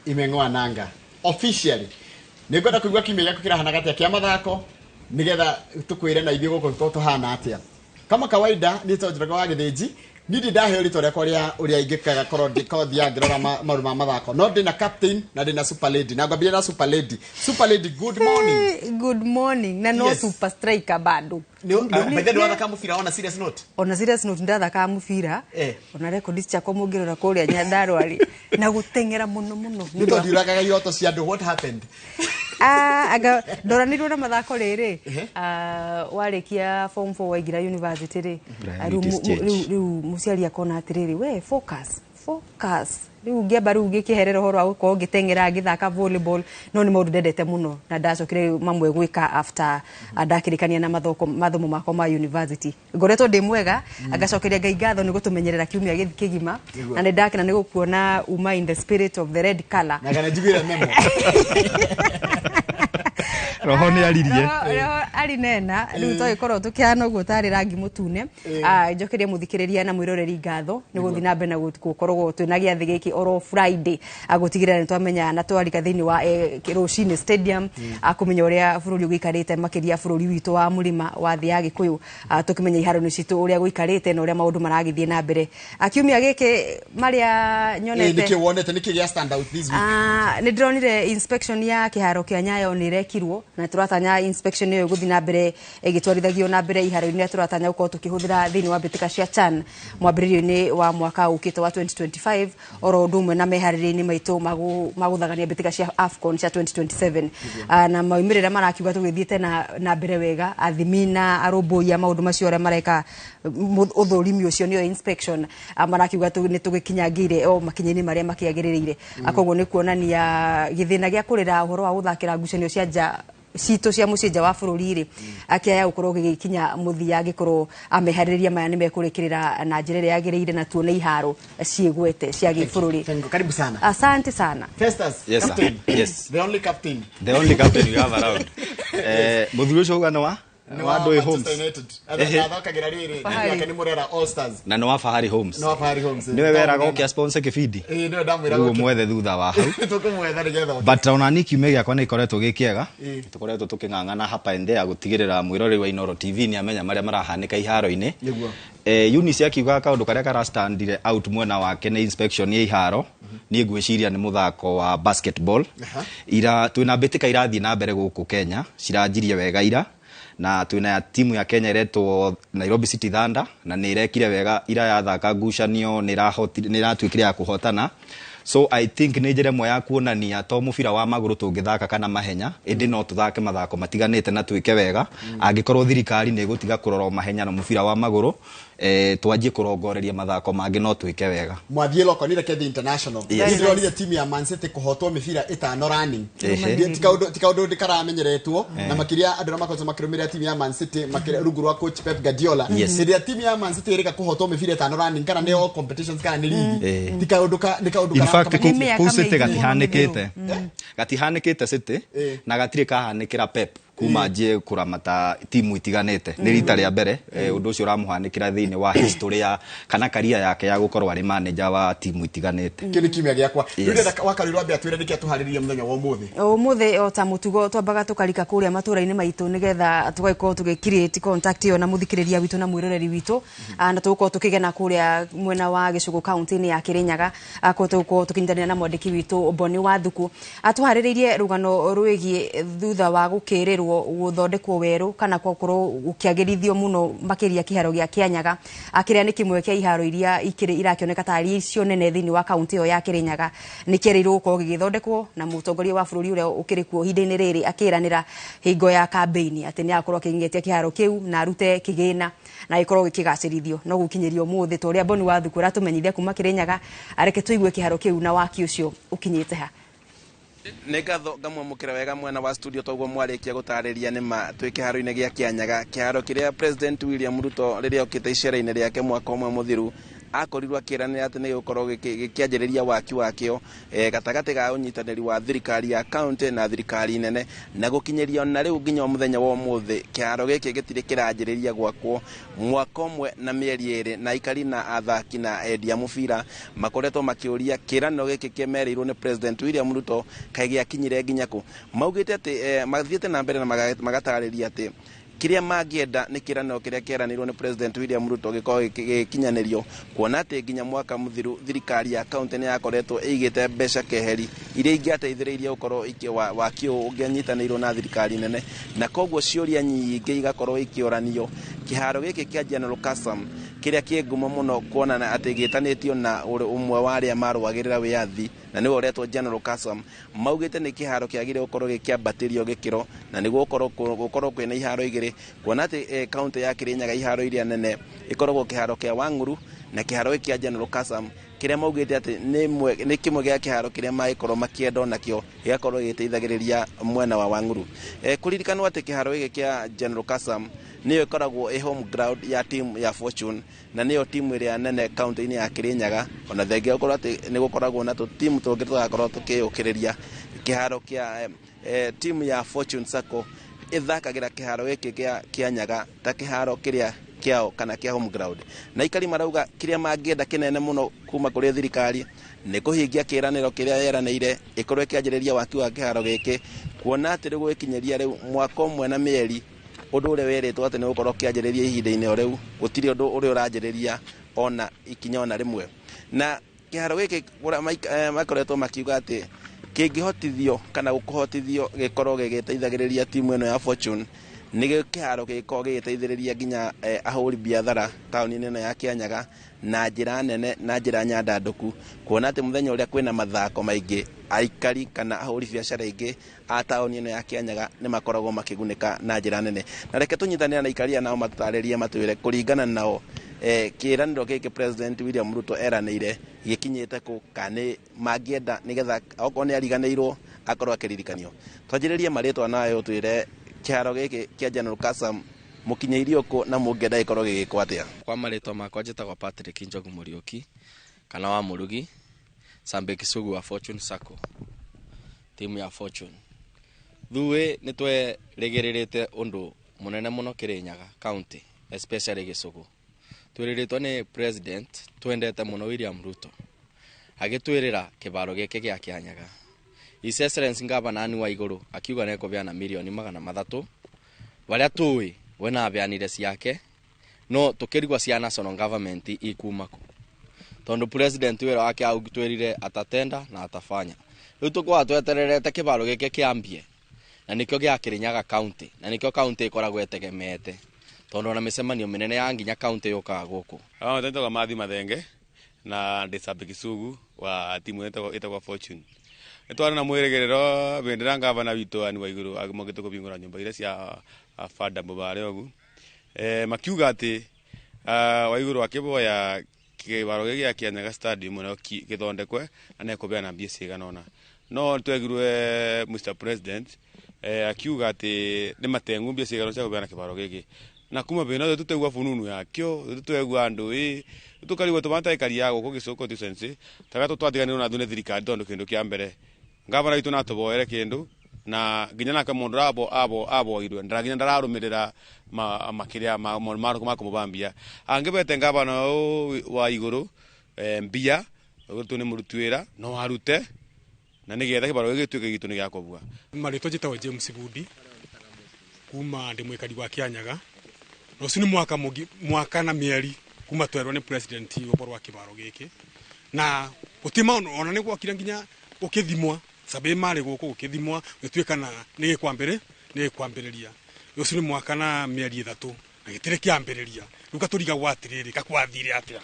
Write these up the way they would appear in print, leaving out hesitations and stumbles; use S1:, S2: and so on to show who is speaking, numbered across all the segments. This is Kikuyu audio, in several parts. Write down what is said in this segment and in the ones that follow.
S1: Imeng'oa nanga officially. Nĩ ngwenda kũigua kiumia gĩaku kĩrahana gatia kĩa mathako, nĩgetha tũkwĩre na ithuĩ gũkũ tũkorwo tũhana atĩa. Kama kawaida, niĩ to Njoroge wa Gĩthĩnji, niĩ ndirĩ ndaheo rĩtwa rĩakwa rĩa ũrĩa ingĩkaga korwo ndĩkorwo thiaga ngĩrora maũndũ ma mathako, no ndĩna captain na ndĩna super lady, na ngwambĩrĩria na super lady. Super lady, good morning.
S2: Good morning. Na no super striker bado.
S1: By the way, wathaka mũbira on a serious note?
S2: Ona serious note, ndathakaga mũbira. Ona record ciakwa mũngĩrora kũrĩa Nyandarua rĩ, na gũteng'era mũno mũno.
S1: Nĩ tondũ ndiũragaga iroto cia andũ, what happened?
S2: Ah, anga ndoranirwo na mathako rĩrĩ. Ah, warĩkia form 4, waingĩra university rĩ, ah, rĩu
S3: Priorities change.
S2: Rĩu mũciari akona atĩrĩrĩ, we focus, focus. Rĩu ngĩamba rĩu ngĩkĩherera ũhoro wa gũkorwo ngĩteng'era, ngĩthaka volleyball, no nĩ maũndũ ndendete mũno na ndacokire mamwe gwĩka after ndakĩrĩkania na mathoko mathomo makwa ma university. Ngoretwo ndĩ mwega, ngacokeria Ngai ngatho nĩ gũtũmenyerera kiumia gĩthi kĩgima. Na nĩ ndakena nĩ gũkuona uma in the spirit of the red color.
S1: Na kana njiguire memo.
S3: Roho nĩ aririe.
S2: Roho arinena rĩu twagĩkorwo tũkĩhana ũguo tarĩ rangi mũtune. Ah, njokerie mũthikĩrĩria na mwĩroreri ngatho nĩ gũthiĩ na mbere na gũkorwo twĩna gĩathĩ gĩkĩ oro Friday, gũtigĩrĩra nĩ twamenya na twarika thĩinĩ wa rũcinĩ stadium, kũmenya ũrĩa bũrũri ũgĩikarĩte, makĩria bũrũri witũ wa mũrĩma wa thĩ ya Gĩkũyũ, tũkĩmenya iharo-inĩ citũ ũrĩa gũikarĩte na ũrĩa maũndũ maragĩthiĩ na mbere. Kiumia gĩkĩ marĩa nyonete,
S1: Nĩkĩ wonete, nĩkĩ gĩa stand out this week?
S2: Ah, nĩ ndĩronire inspection ya kĩharo kĩa Nyayo nĩ ĩrekirwo, na tũratanya inspection ĩyo ĩgũthiĩ na mbere ĩgĩtwarithagio na mbere iharo-inĩ iria tũratanya gũkorwo tũkĩhũthĩra thĩinĩ wa mbĩtĩka cia CHAN mwambĩrĩrio-inĩ wa mwaka ũkĩte wa 2025, oro ũndũ ũmwe na meharĩria-inĩ maitũ ma gũthagania mbĩtĩka cia AFCON cia 2027. Ah, na maumĩrĩra marakiuga tũgĩthiĩte na mbere wega. Athimi na arũmbũiya maũndũ macio arĩa mareka ũthũrimi ũcio, nĩyo inspection, marakiuga nĩ tũgĩkinyangĩire o makinya-inĩ marĩa makĩagĩrĩire. Koguo nĩ kuonania gĩthĩna gĩa kũrĩra ũhoro wa gũthakĩra ngucanio cia nja citũ cia mũciĩ nja wa bũrũri rĩ, akĩaya gũkorwo gĩgĩkinya mũthia angĩkorwo ameharĩrĩria maya nĩ mekũrĩkĩrĩra na njĩra ĩrĩa yagĩrĩire na tuone iharo ciĩgwete cia gĩbũrũri.
S1: Thank you. Karibu sana.
S2: Asante sana.
S1: Festus.
S3: Yes, sir.
S1: Captain.
S3: Yes.
S1: The only captain.
S3: The only captain we have around. Mũthuri ũcio uga nĩ wa
S1: Nĩ
S3: wa Ndũĩ
S1: Manchester
S3: Homes.
S1: United. Athakagĩra rĩrĩ
S2: Fahari.
S1: yake nĩ Murera All Stars.
S3: Na nĩ wa Fahari Homes.
S1: Nĩ wa Fahari Homes.
S3: Nĩwe weraga ũke sponsor kĩbindi.
S1: Ĩĩ, nĩwe ndamwĩra.
S3: Rĩu
S1: Gũke.
S3: ũmwethe thutha wa hau.
S1: Tũkũmwetha nĩgetha oke.
S3: But ona ni kiumia gĩakwa nĩ ikoretwo gĩ kĩega. Tũkoretwo tũkĩng'ang'ana hapa and there gũtigĩrĩra mwĩroreri wa Inooro TV nĩ amenya marĩa marahanĩka iharo-inĩ. Eunice akiuga kaũndũ karĩa karastandire out mwena wake nĩ inspection ya iharo. Niĩ ngwĩciria nĩ mũthako wa basketball. Ira twĩna mbĩtĩka irathiĩ na mbere gũkũ Kenya, ciranjirie wega ira, na twĩna ya timu ya Kenya ĩretwo Nairobi City Thunder, na nĩ ĩrekire wega ira yathaka ngucanio, nĩ ĩratuĩkire ya kũhotana. So I think nĩ njĩra ĩmwe ya kuonania to mũbira wa magũrũ tũngĩthaka kana mahenya, ĩndĩ no tũthake mathako matiganĩte na twĩke wega, angĩkorwo thirikari nĩ ĩgũtiga kũrora o mahenya na mũbira wa magũrũ, twanjie kũrongoreria mathako mangĩ, no twĩke wega.
S1: Mwathiĩ loko nĩ reke thiĩ international.
S3: Yes.
S1: Nĩ ndĩronire timu ya Man City kũhotwo mĩbira ĩtano running. Ti kaũndũ ndĩkaramenyeretwo, na makĩria andũ arĩa makoretwo makĩrũmĩrĩra timu ya Man City makĩria rungu rwa coach Pep Guardiola. Hĩndĩ ĩrĩa timu ya Man City ĩrĩka kũhotwo mĩbira ĩtano running, kana nĩ all competitions kana nĩ ligi, ti kaũndũ ka nĩ kaũndũ
S3: In fact,
S2: Nĩ mĩaka
S3: kũu City
S2: mĩingĩ mũno.
S3: gatihanĩkĩte City na gatirĩ kahanĩkĩra Pep kuma njie kũramata timu itiganĩte. Nĩ rita rĩa mbere ũndũ ũcio ũramũhanĩkĩra thĩinĩ wa history ya kana career yake ya gũkorwo arĩ manager wa timu itiganĩte.
S1: Kĩu nĩ kiumia gĩakwa. Rĩu ndĩrenda wakarĩrwo ambe atwĩre nĩkĩ atũharĩrĩrie mũthenya wa ũmũthĩ.
S2: Ũmũthĩ o ta mũtugo twambaga tũkarika kũrĩa matũra-inĩ maitũ nĩgetha tũgagĩkorwo tũgĩ create contact ĩyo na mũthikĩrĩria witũ na mwĩroreri witũ. Ah, na tũgũkorwo tũkĩgena kũrĩa mwena wa Gĩcũgũ, kaunti-inĩ ya Kĩrĩnyaga. Ah, kũu tũgũkorwo tũkĩnyitanĩra na mwandĩki witũ Boni Wathuku. Atũharĩrĩirie rũgano rwĩgiĩ thutha wa gũkĩrĩrwo gũthondekwo werũ kana gũkorwo gũkĩagĩrithio mũno makĩria kĩharo gĩa Kĩanyaga, kĩrĩa nĩ kĩmwe kĩa iharo iria ikĩrĩ irakĩoneka tarĩ icio nene thĩinĩ wa kaunti ĩyo ya Kĩrĩnyaga. Nĩ kĩerĩirwo gũkorwo gĩgĩthondekwo na mũtongoria wa bũrũri ũrĩa ũkĩrĩ kuo ihinda-inĩ rĩrĩ akĩranĩra hingo ya kambĩini atĩ nĩ agakorwo akĩng'etia kĩharo kĩu na arute kĩgĩna na gĩkorwo gĩkĩgacĩrithio. No gũkinyĩria ũmũthĩ, ta ũrĩa Boni Wathuku ũratũmenyithia kuma Kĩrĩnyaga, areke tũigue kĩharo kĩu na waki ũcio ũkinyĩte ha.
S4: Nĩ ngatho, ngamwamũkĩra wega mwena wa studio. Toguo mwarĩkia gũtarĩria, nĩ ma twĩ kĩharo-inĩ gĩa Kĩanyaga, kĩharo kĩrĩa President William Ruto rĩrĩa okĩte icera-inĩ rĩake mwaka ũmwe mũthiru. Akorirwo akĩranĩra atĩ nĩ gĩgũkorwo gĩkĩanjĩrĩria waki wakĩo gatagatĩ ga ũnyitanĩri wa thirikari ya county na thirikari nene, na gũkinyĩria na rĩu nginya mũthenya wa ũmũthĩ kĩharo gĩkĩ gĩtirĩ kĩranjĩrĩria gwakwo mwaka ũmwe na mĩeri 2, na aikari na athaki na endia mũbira makoretwo makĩũria kĩranĩro gĩkĩ kĩmerĩirwo nĩ President William Ruto kaĩ gĩakinyire nginya kũ. Maugĩte atĩ mathiĩte na mbere na magatarĩria atĩ kĩrĩa mangĩenda nĩ kĩranĩro kĩrĩa kĩeranĩirwo nĩ President William Ruto gĩkorwo gĩkinyanĩrio, kuona atĩ nginya mwaka mũthiru thirikari ya county nĩ yakoretwo ĩigĩte mbeca keheri iria ingĩateithĩrĩirie gũkorwo waki ũyũ ũngĩanyitanĩirwo na thirikari nene, na koguo ciũria nyingĩ igakorwo ikĩũranio. Kĩharo gĩkĩ kĩa General Kassam kĩrĩa kĩ ngumo mũno kuonana atĩ gĩtanĩtio na ũmwe wa arĩa marũagĩrĩra wĩyathi na nĩwe ũretwo General Kassam, maugĩte nĩ kĩharo kĩagĩrĩire gũkorwo gĩkĩambatĩrio gĩkĩro na nĩguo gũkorwo kwĩna iharo igĩrĩ, kuona atĩ county ya Kirinyaga iharo iria nene ĩkoragwo kĩharo kĩa Wang'uru na kĩharo gĩkĩ kĩa General Kassam kĩrĩa maugĩte atĩ nĩ kĩmwe gĩa kĩharo kĩrĩa magĩkorwo makĩenda onakĩo gĩgakorwo gĩgĩteithagĩrĩria mwena wa Wang'uru. Kũririkanwo atĩ kĩharo gĩkĩ kĩa General Kassam nĩyo ĩkoragwo ĩ home ground ya team ya Fortune na nĩyo timu ĩrĩa nene county-inĩ ya Kirinyaga, ona thengia gũkorwo atĩ nĩ gũkoragwo na tũtimu tũngĩ tũgakorwo tũkĩyũkĩrĩria. Kĩharo kĩa timu ya Fortune Sacco ĩthakagĩra kĩharo gĩkĩ kĩa Kianyaga ta kĩharo kĩrĩa kĩao kana kĩa home ground, na aikari marauga kĩrĩa mangĩenda kĩnene mũno kuma kũrĩ thirikari nĩ kũhingia kĩranĩro kĩrĩa yeranĩire ĩkorwo ĩkĩanjĩrĩria waki wa kĩharo gĩkĩ, kuona atĩ rĩu gũgĩkinyĩria rĩu mwaka ũmwe na mĩeri ũndũ ũrĩa werĩtwo atĩ nĩ gũkorwo ũkĩanjĩrĩria ihinda-inĩ o rĩu gũtirĩ ũndũ ũrĩa ũranjĩrĩria ona ikinya ona rĩmwe. Na kĩharo gĩkĩ makoretwo makiuga atĩ kĩngĩhotithio kana gũkũhotithio gĩkorwo gĩgĩteithagĩrĩria timu ĩno ya Fortune nĩ kĩharo gĩgĩkorwo gĩgĩteithĩrĩria nginya ahũri biathara taũni-inĩ ĩno ya Kianyaga na njĩra nene na njĩra nyandandũku, kuona atĩ mũthenya ũrĩa kwĩna mathako maingĩ aikari kana ahũri biacara aingĩ a taũni ĩno ya Kianyaga nĩ makoragwo makĩgunĩka na njĩra nene. Na reke tũnyitanĩre na aikari aya nao matũtarĩrie matwĩre kũringana nao kĩranĩro gĩkĩ President William Ruto eranĩire gĩkinyĩte kũ, kana nĩ mangĩenda nĩgetha okorwo nĩ ariganĩirwo akorwo akĩririkanio. Twanjĩrĩrie marĩtwa nayo twĩre kĩharo gĩkĩ kĩa General Kassam mũkinyĩirio kũ na mũngĩenda gĩkorwo gĩgĩkwo atĩa.
S5: Kwa marĩtwa makwa njĩtagwo Patrick Njogu Mũriũki kana wa Mũrugi, Sambe Kisugu wa Fortune Sacco, timu ya Fortune. Thuĩ nĩ twerĩgĩrĩrĩte ũndũ mũnene mũno Kirinyaga county, especially Gĩcũgũ. Twĩrĩrĩtwo nĩ President twendete mũno William Ruto agĩtwĩrĩra kĩbaro gĩkĩ gĩa Kianyaga. His Excellency Ngavana wa igũrũ akiuga nĩ ekũbeana mirioni 300 barĩa tũĩ we na abeanire ciake, no tũkĩrigwo cia national government ikuma kũ, tondũ president wĩra wake augĩtwĩrire atatenda na atafanya. Rĩu tũkoragwo twetererete kĩbaro gĩkĩ kĩambie, na nĩkĩo gĩa Kirinyaga county, na nĩkĩo county ĩkoragwo ĩtegemeete, tondũ ona mĩcemanio mĩnene ya nginya county yũkaga gũkũ.
S6: Njĩtagwo Mathi Mathenge na ndĩ Sambe Kisugu wa timu ĩtagwo Fortune. Nĩ twarĩ na mwĩrĩgĩrĩro hĩndĩ ĩrĩa ngavana witũ Anne Waiguru agĩmokĩte kũbingũra nyũmba iria cia affordable barĩa ũguo. Makiuga atĩ Waiguru akĩboya kĩbaro gĩkĩ gĩa Kianyaga stadium no gĩthondekwe na nĩekũbeana mbia cigana ũna. No twegirwe Mr President akiuga atĩ nĩ mateng'u mbia cigana cia kũbeana kĩbaro gĩkĩ. Na kuma bena tũtegua fununu yakĩo, tũtegua andũ ĩ, tũkarigwo tũmata aikari a gũkũ Gĩcũgũ constituency, taga tũtwatiganĩrwo na thune thirikari tondũ kĩndũ kĩa mbere ngavana witũ natũboere kĩndũ na nginya nake mũndũ aboirwe nginya ndararũmĩrĩra makĩria ma kũmũbambia. Angĩbete ngavana wa igũrũ mbia tũ nĩ mũruti wĩra no arute na nĩgetha kĩbaro gĩgĩ gĩtuĩke gitũ nĩ gĩa kũbua.
S7: Marĩtwa njĩtagwo James Budi kuma ndĩ mwĩkari wa Kianyaga. Rũciũ nĩ mwaka na mĩeri kuma twerwo nĩ president ũhoro wa kĩbaro gĩkĩ, na gũtirĩ maũndũ ona nĩ gwokire nginya ũkĩthimwa sabe marĩ gũkũ gũkĩthimwa gĩtuĩka na nĩ gĩkwambĩrĩria. Rũciũ nĩ mwaka na mĩeri 3 na gĩtirĩ kĩambĩrĩria. Rĩu gatũrigagwo atĩrĩrĩ gakwathire atĩa.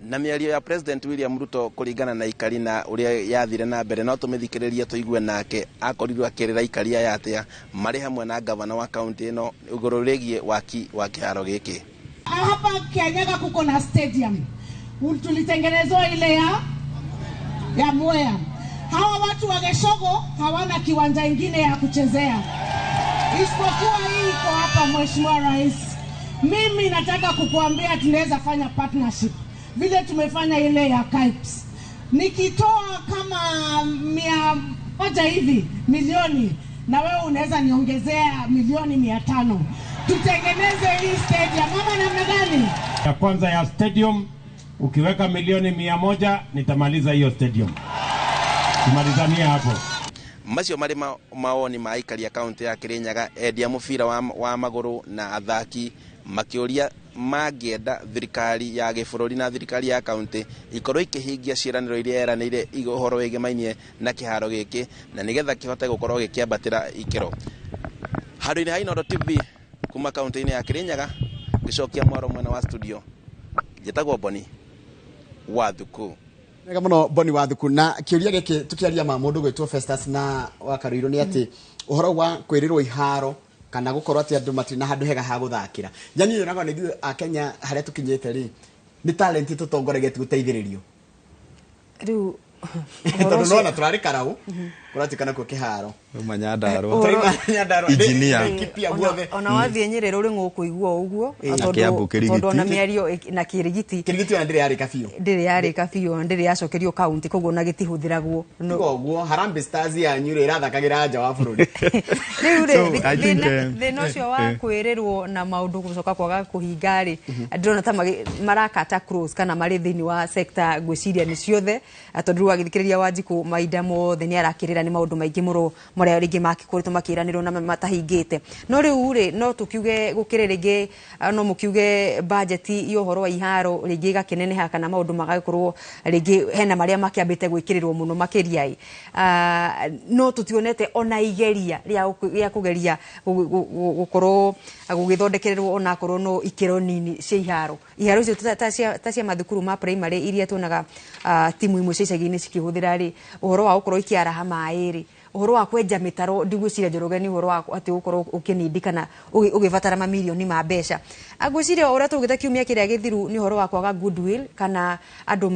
S4: Na mĩario ya President William Ruto kũringana na aikari na ũrĩa yathire na mbere no tũmĩthikĩrĩrie tũigue nake akorirwo akĩrĩra aikari aya atĩa marĩ hamwe na gavana wa county ĩno igũrũ rĩgiĩ waki wa kĩharo gĩkĩ.
S8: Hapa Kianyaga kuko na stadium tulitengenezwa ile ya Mwea. Hawa watu wa Gĩcũgũ hawana kiwanja ingine ya kuchezea isipokuwa hii iko hapa. Mheshimiwa Rais, mimi nataka kukuambia tunaweza fanya partnership. vile tumefanya ile ya KIPES. Nikitoa kama 100 hivi milioni, na wewe unaweza niongezea milioni 500, tutengeneze hii stadium. Mama, namna gani?
S9: Ya kwanza ya stadium, ukiweka milioni 100 nitamaliza hiyo stadium. Tumalizanie hapo.
S4: Macio marĩ mawoni ma aikari a kaunti ya Kirinyaga, endia mũbira wa magũrũ na athaki makĩũria mangĩenda thirikari ya gĩbũrũri na thirikari ya kaunti ikorwo ikĩhingia ciĩranĩro iria yeranĩire ũhoro wĩgĩmainie na kĩharo gĩkĩ, na nĩgetha kĩhote gũkorwo gĩkĩambatĩra ikĩro. Handũ-inĩ ha Inooro TV kuma kaunti-inĩ ya Kirinyaga, ngĩcokia mwaro mwena wa studio, njĩtagwo Boni wa Thuku.
S1: Wega muno Boni wa Thuku. Na kiuria giki tukiaria ma mundu gwitwo Festus na wa Karuiru ni ati uhoro wa kwirirwo iharo kana gukorwo ati andu matiri na handu hega ha guthakira. Yani yonaga ni ithuĩ a Kenya haria tukinyite ri ni talent tutongoregetie guteithiririo.
S2: Riu
S1: tondu nona turari karau kuratikana kuo kiharo
S3: Uma Nyandarua.
S1: Nyandarua.
S3: Engineer.
S2: Ona wathie Nyerere uri ngukuigua uguo tondu ona miario na Kirigiti.
S1: Kirigiti ona ndiri yarika biũ.
S2: Ndiri yarika biũ, ndiri yacokerio county koguo na gĩtihũthĩragwo.
S1: Koguo Harambee Stars yanyu rĩ irathakagĩra nja wa bũrũri.
S2: Rĩu rĩ thĩna ũcio wa kwĩrĩrwo na maũndũ gũcoka kwaga kũhinga rĩ, ndĩrona ta marakata cross kana marĩ thĩinĩ wa sector ngwĩciria nĩ ciothe, tondũ rĩu agĩthikĩrĩria Wanjikũ mahinda mothe nĩ arakĩrĩra nĩ maũndũ maingĩ mũno marĩa rĩngĩ makĩkoretwo makĩranĩrwo na matahingĩte. No rĩu rĩ no tũkiuge gũkĩrĩ rĩngĩ no mũkiuge budget ya ũhoro wa iharo rĩngĩ ĩgakĩneneha kana maũndũ magagĩkorwo rĩngĩ hena marĩa makĩambĩte gwĩkĩrĩrwo mũno makĩria ĩ. No tũtionete ona igeria rĩa kũgeria gũkorwo gũgĩthondekererwo onakorwo no ikĩro nini cia iharo. Iharo icio ta cia mathukuru ma primary iria tuonaga timu imwe cia icagi-inĩ cikĩhũthĩra rĩ, ũhoro wa gũkorwo ikĩaraha maĩ rĩ, ũhoro wa kwenja mĩtaro ndigwĩciria Njoroge nĩ ũhoro wa atĩ ũgũkorwo ũkĩnindi kana ũgĩbatara mamirioni ma mbeca. Ngwĩciria ũrĩa tũgĩte kiumia kĩrĩa gĩthiru nĩ ũhoro wa kwaga goodwill kana andũ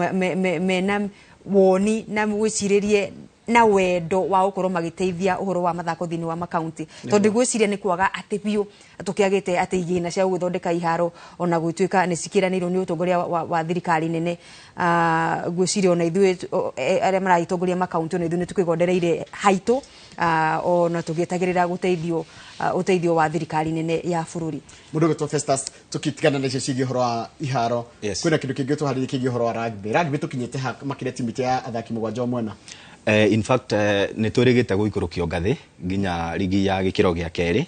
S2: mena woni na mwĩcirĩrie na wendo wa gũkorwo magĩteithia ũhoro wa mathako thĩinĩ wa makaunti, tondũ ngwĩciria nĩ kwaga atĩ biũ tũkĩagĩte atĩ igĩna cia gũgĩthondeka iharo ona gũtuĩka nĩ cikĩranĩirwo nĩ ũtongoria wa thirikari nene. Ngwĩciria ona ithuĩ arĩa maragĩtongoria makaunti ona ithuĩ nĩ tũkĩgondereire haitũ ona tũgĩetagĩrĩra gũteithio ũteithio wa thirikari nene ya bũrũri.
S1: Mũndũ ũgwĩtwo Festus, tũkĩtigana na icio ciĩgiĩ ũhoro wa iharo, kwĩna kĩndũ kĩngĩ tũharĩrie kĩgiĩ ũhoro wa rugby. Rugby tũkinyĩte ha makĩria timu ya athaki mũgwanja o mwena?
S3: In fact, nĩ twĩrĩgĩte gũikũrũkio ngathĩ nginya rigi ya gĩkĩro gĩa kerĩ,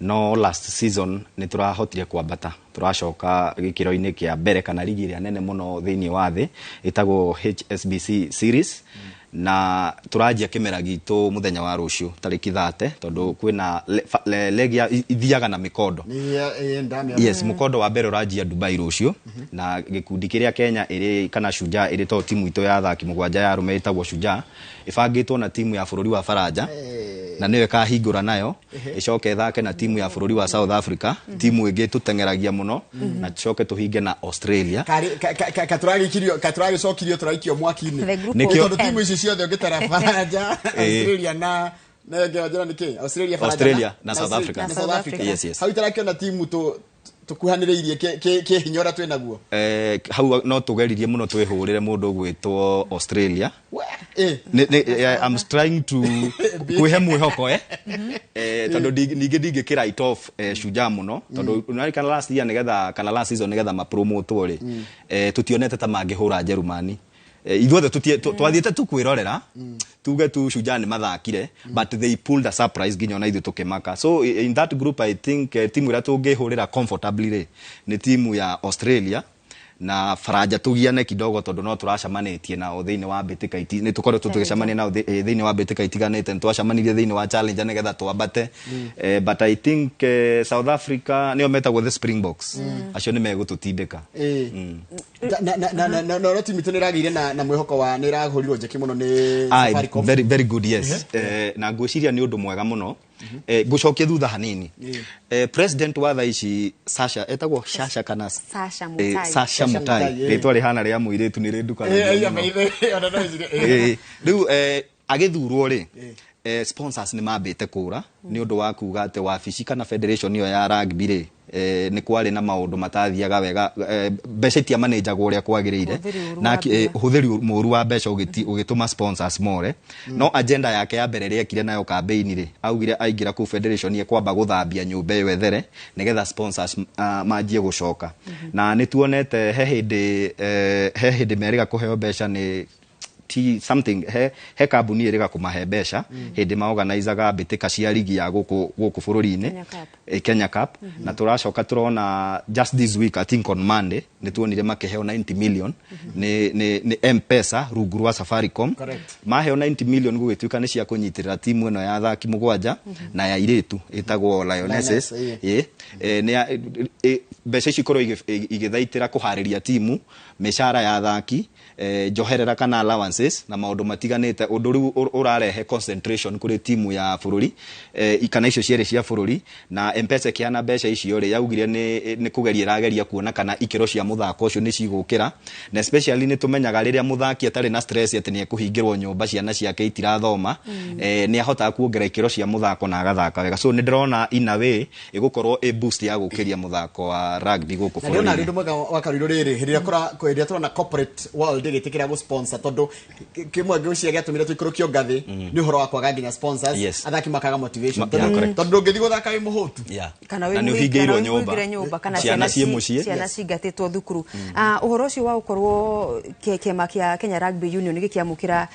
S3: no last season nĩ tũrahotire kwambata, tũracoka gĩkĩro-inĩ kĩa mbere kana rigi ĩrĩa nene mũno thĩinĩ wa thĩ ĩtagwo HSBC series. Na tũranjia kĩmera gitũ mũthenya wa rũciũ tarĩki 30, tondũ kwĩna legi ithiaga na mĩkondo. Yes, mũkondo wa mbere ũranjia Dubai rũciũ, na gĩkundi kĩrĩa Kenya ĩrĩ kana Shujaa ĩrĩ to timu itũ ya athaki mũgwanja ya arũme ĩtagwo Shujaa ĩbangĩtwo na timu ya bũrũri wa Faranja, na nĩyo ĩkahingũra nayo ĩcoke ĩthake na timu ya bũrũri wa South Africa, timu ĩngĩ tũteng'eragia mũno, na tũcoke tũhinge na Australia.
S1: Katũragĩcokirio tũraikio mwaki-inĩ tondũ timu ici ciothe ũngĩtara Faranja, Australia na Australia,
S3: Australia na South Africa.
S1: Na South Africa.
S3: Yes, yes.
S1: Hau itarakĩona timu tũkuhanĩrĩirie kĩ hinya ũrĩa twĩ naguo.
S3: Hau no tũgeririe mũno twĩhũrĩre mũndũ ũgwĩtwo Australia. I'm trying to kwĩhe mwĩhoko tondũ ningĩ ndingĩkĩ write off Shujaa mũno, tondũ ũrarikana last year nĩgetha kana last season nĩgetha mapromotwo rĩ, tũtionete ta mangĩhũra Njerumani. Ithuothe twathiĩte tu kwĩrorera tuge tu Shujaa nĩ mathakire, but they pulled a surprise nginya ona ithuĩ tũkĩmaka. So in that group I think timu ĩrĩa tũngĩhũrĩra comfortably rĩ nĩ timu ya Australia na Faranja tũgiane kidogo, tondũ no tũracemanĩtie nao thĩinĩ wa mbĩtĩka nĩ tũkoretwo tũgĩcemania nao thĩinĩ wa mbĩtĩka itiganĩte, nĩ twacemanirie thĩinĩ wa Challenger nĩgetha twambate. But I think South Africa nĩo metagwo the Springboks, acio nĩ megũtũtindĩka.
S1: Na timu itũ nĩ ĩragĩire na mwĩhoko wa nĩ ĩrahũrirwo njeki mũno nĩ Safaricom.
S3: Very, very good, yes. Na ngwĩciria nĩ ũndũ mwega mũno. Ngũcokie thutha hanini. President wa thaa ici Sasha etagwo Sasha kana
S2: Sasha Mutai.
S3: Sasha Mutai, rĩtwa rĩhana rĩa mũirĩtu nĩ rĩndukanagia mũno. Rĩu Agĩthurwo rĩ, sponsors nĩ mambĩte kũra nĩ ũndũ wa kuga atĩ wabici kana federation ĩyo ya rugby rĩ, nĩ kwarĩ na maũndũ matathiaga wega, mbeca itiamanĩnjagwo ũrĩa kwagĩrĩire.
S2: Ũhũthĩri ũru
S3: na
S2: wa mbia.
S3: Ũhũthĩri mũru wa mbeca ũgĩtũma sponsors more. No agenda yake ya mbere ĩrĩa ekire nayo campaign rĩ, augire aingĩra kũu federation ekwamba gũthambia nyũmba ĩyo ĩthere nĩgetha sponsors manjie gũcoka. Na nĩ tuonete he hĩndĩ merĩga kũheo mbeca nĩ ti something, he kambuni ĩrĩga kũmahe mbeca hĩndĩ maorganizaga mbĩtĩka cia ligi ya gũkũ bũrũri-inĩ.
S2: Kenya Cup.
S3: Kenya Cup. Na tũracoka tũrona just this week, I think on Monday, nĩ tuonire makĩheo 90 million nĩ M-Pesa rungu rwa Safaricom. Maheo 90 million gũgĩtuĩka nĩ cia kũnyitĩrĩra timu ĩno ya athaki mũgwanja na ya irĩtu ĩtagwo Lionesses.
S1: Lioness,
S3: Ĩ, mbeca ici ikorwo igĩthaitĩra kũharĩria timu, mĩcara ya athaki, njoherera kana allowances na maũndũ matiganĩte, ũndũ rĩu ũrarehe concentration kũrĩ timu ya bũrũri, kana icio cierĩ cia bũrũri. Na M-Pesa ĩkĩheana mbeca icio rĩ, yaugire nĩ kũgeria ĩrageria kuona kana ikĩro cia mũthako ũcio nĩ cigũkĩra, na especially nĩ tũmenyaga rĩrĩa mũthaki atarĩ na stress atĩ nĩ ekũhingĩrwo nyũmba, ciana ciake itirathoma, nĩ ahotaga kuongerera ikĩro cia mũthako na agathaka wega. So nĩ ndĩrona in a way ĩgũkorwo ĩ boost ya gũkĩria mũthako wa rugby gũkũ
S1: Na ndĩrona
S3: bũrũri-inĩ.
S1: rĩndũ mwega wa Karuirũ rĩrĩ hĩndĩ ĩrĩa tũrona corporate world ĩgĩtĩkĩra gũ-sponsor, tondũ kĩmwe ngwĩciria gĩatũmire tũikũrũkio ngathĩ nĩ ũhoro wa kwaga nginya sponsors. Athaki makaga motivation,
S3: Yeah, correct.
S1: tondũ ndũngĩthiĩ gũthaka wĩ mũhũtu.
S2: Kana
S3: Na nĩ
S2: kana
S3: ũhingĩirwo
S2: wĩ
S3: nyũmba.
S2: mũhingĩre nyũmba kana
S3: Ciana ciĩ mũciĩ.
S2: Ciana cingatĩtwo thukuru. Ũhoro ũcio wa gũkorwo kĩama kĩa Kenya Rugby Union gĩkĩamũkĩra,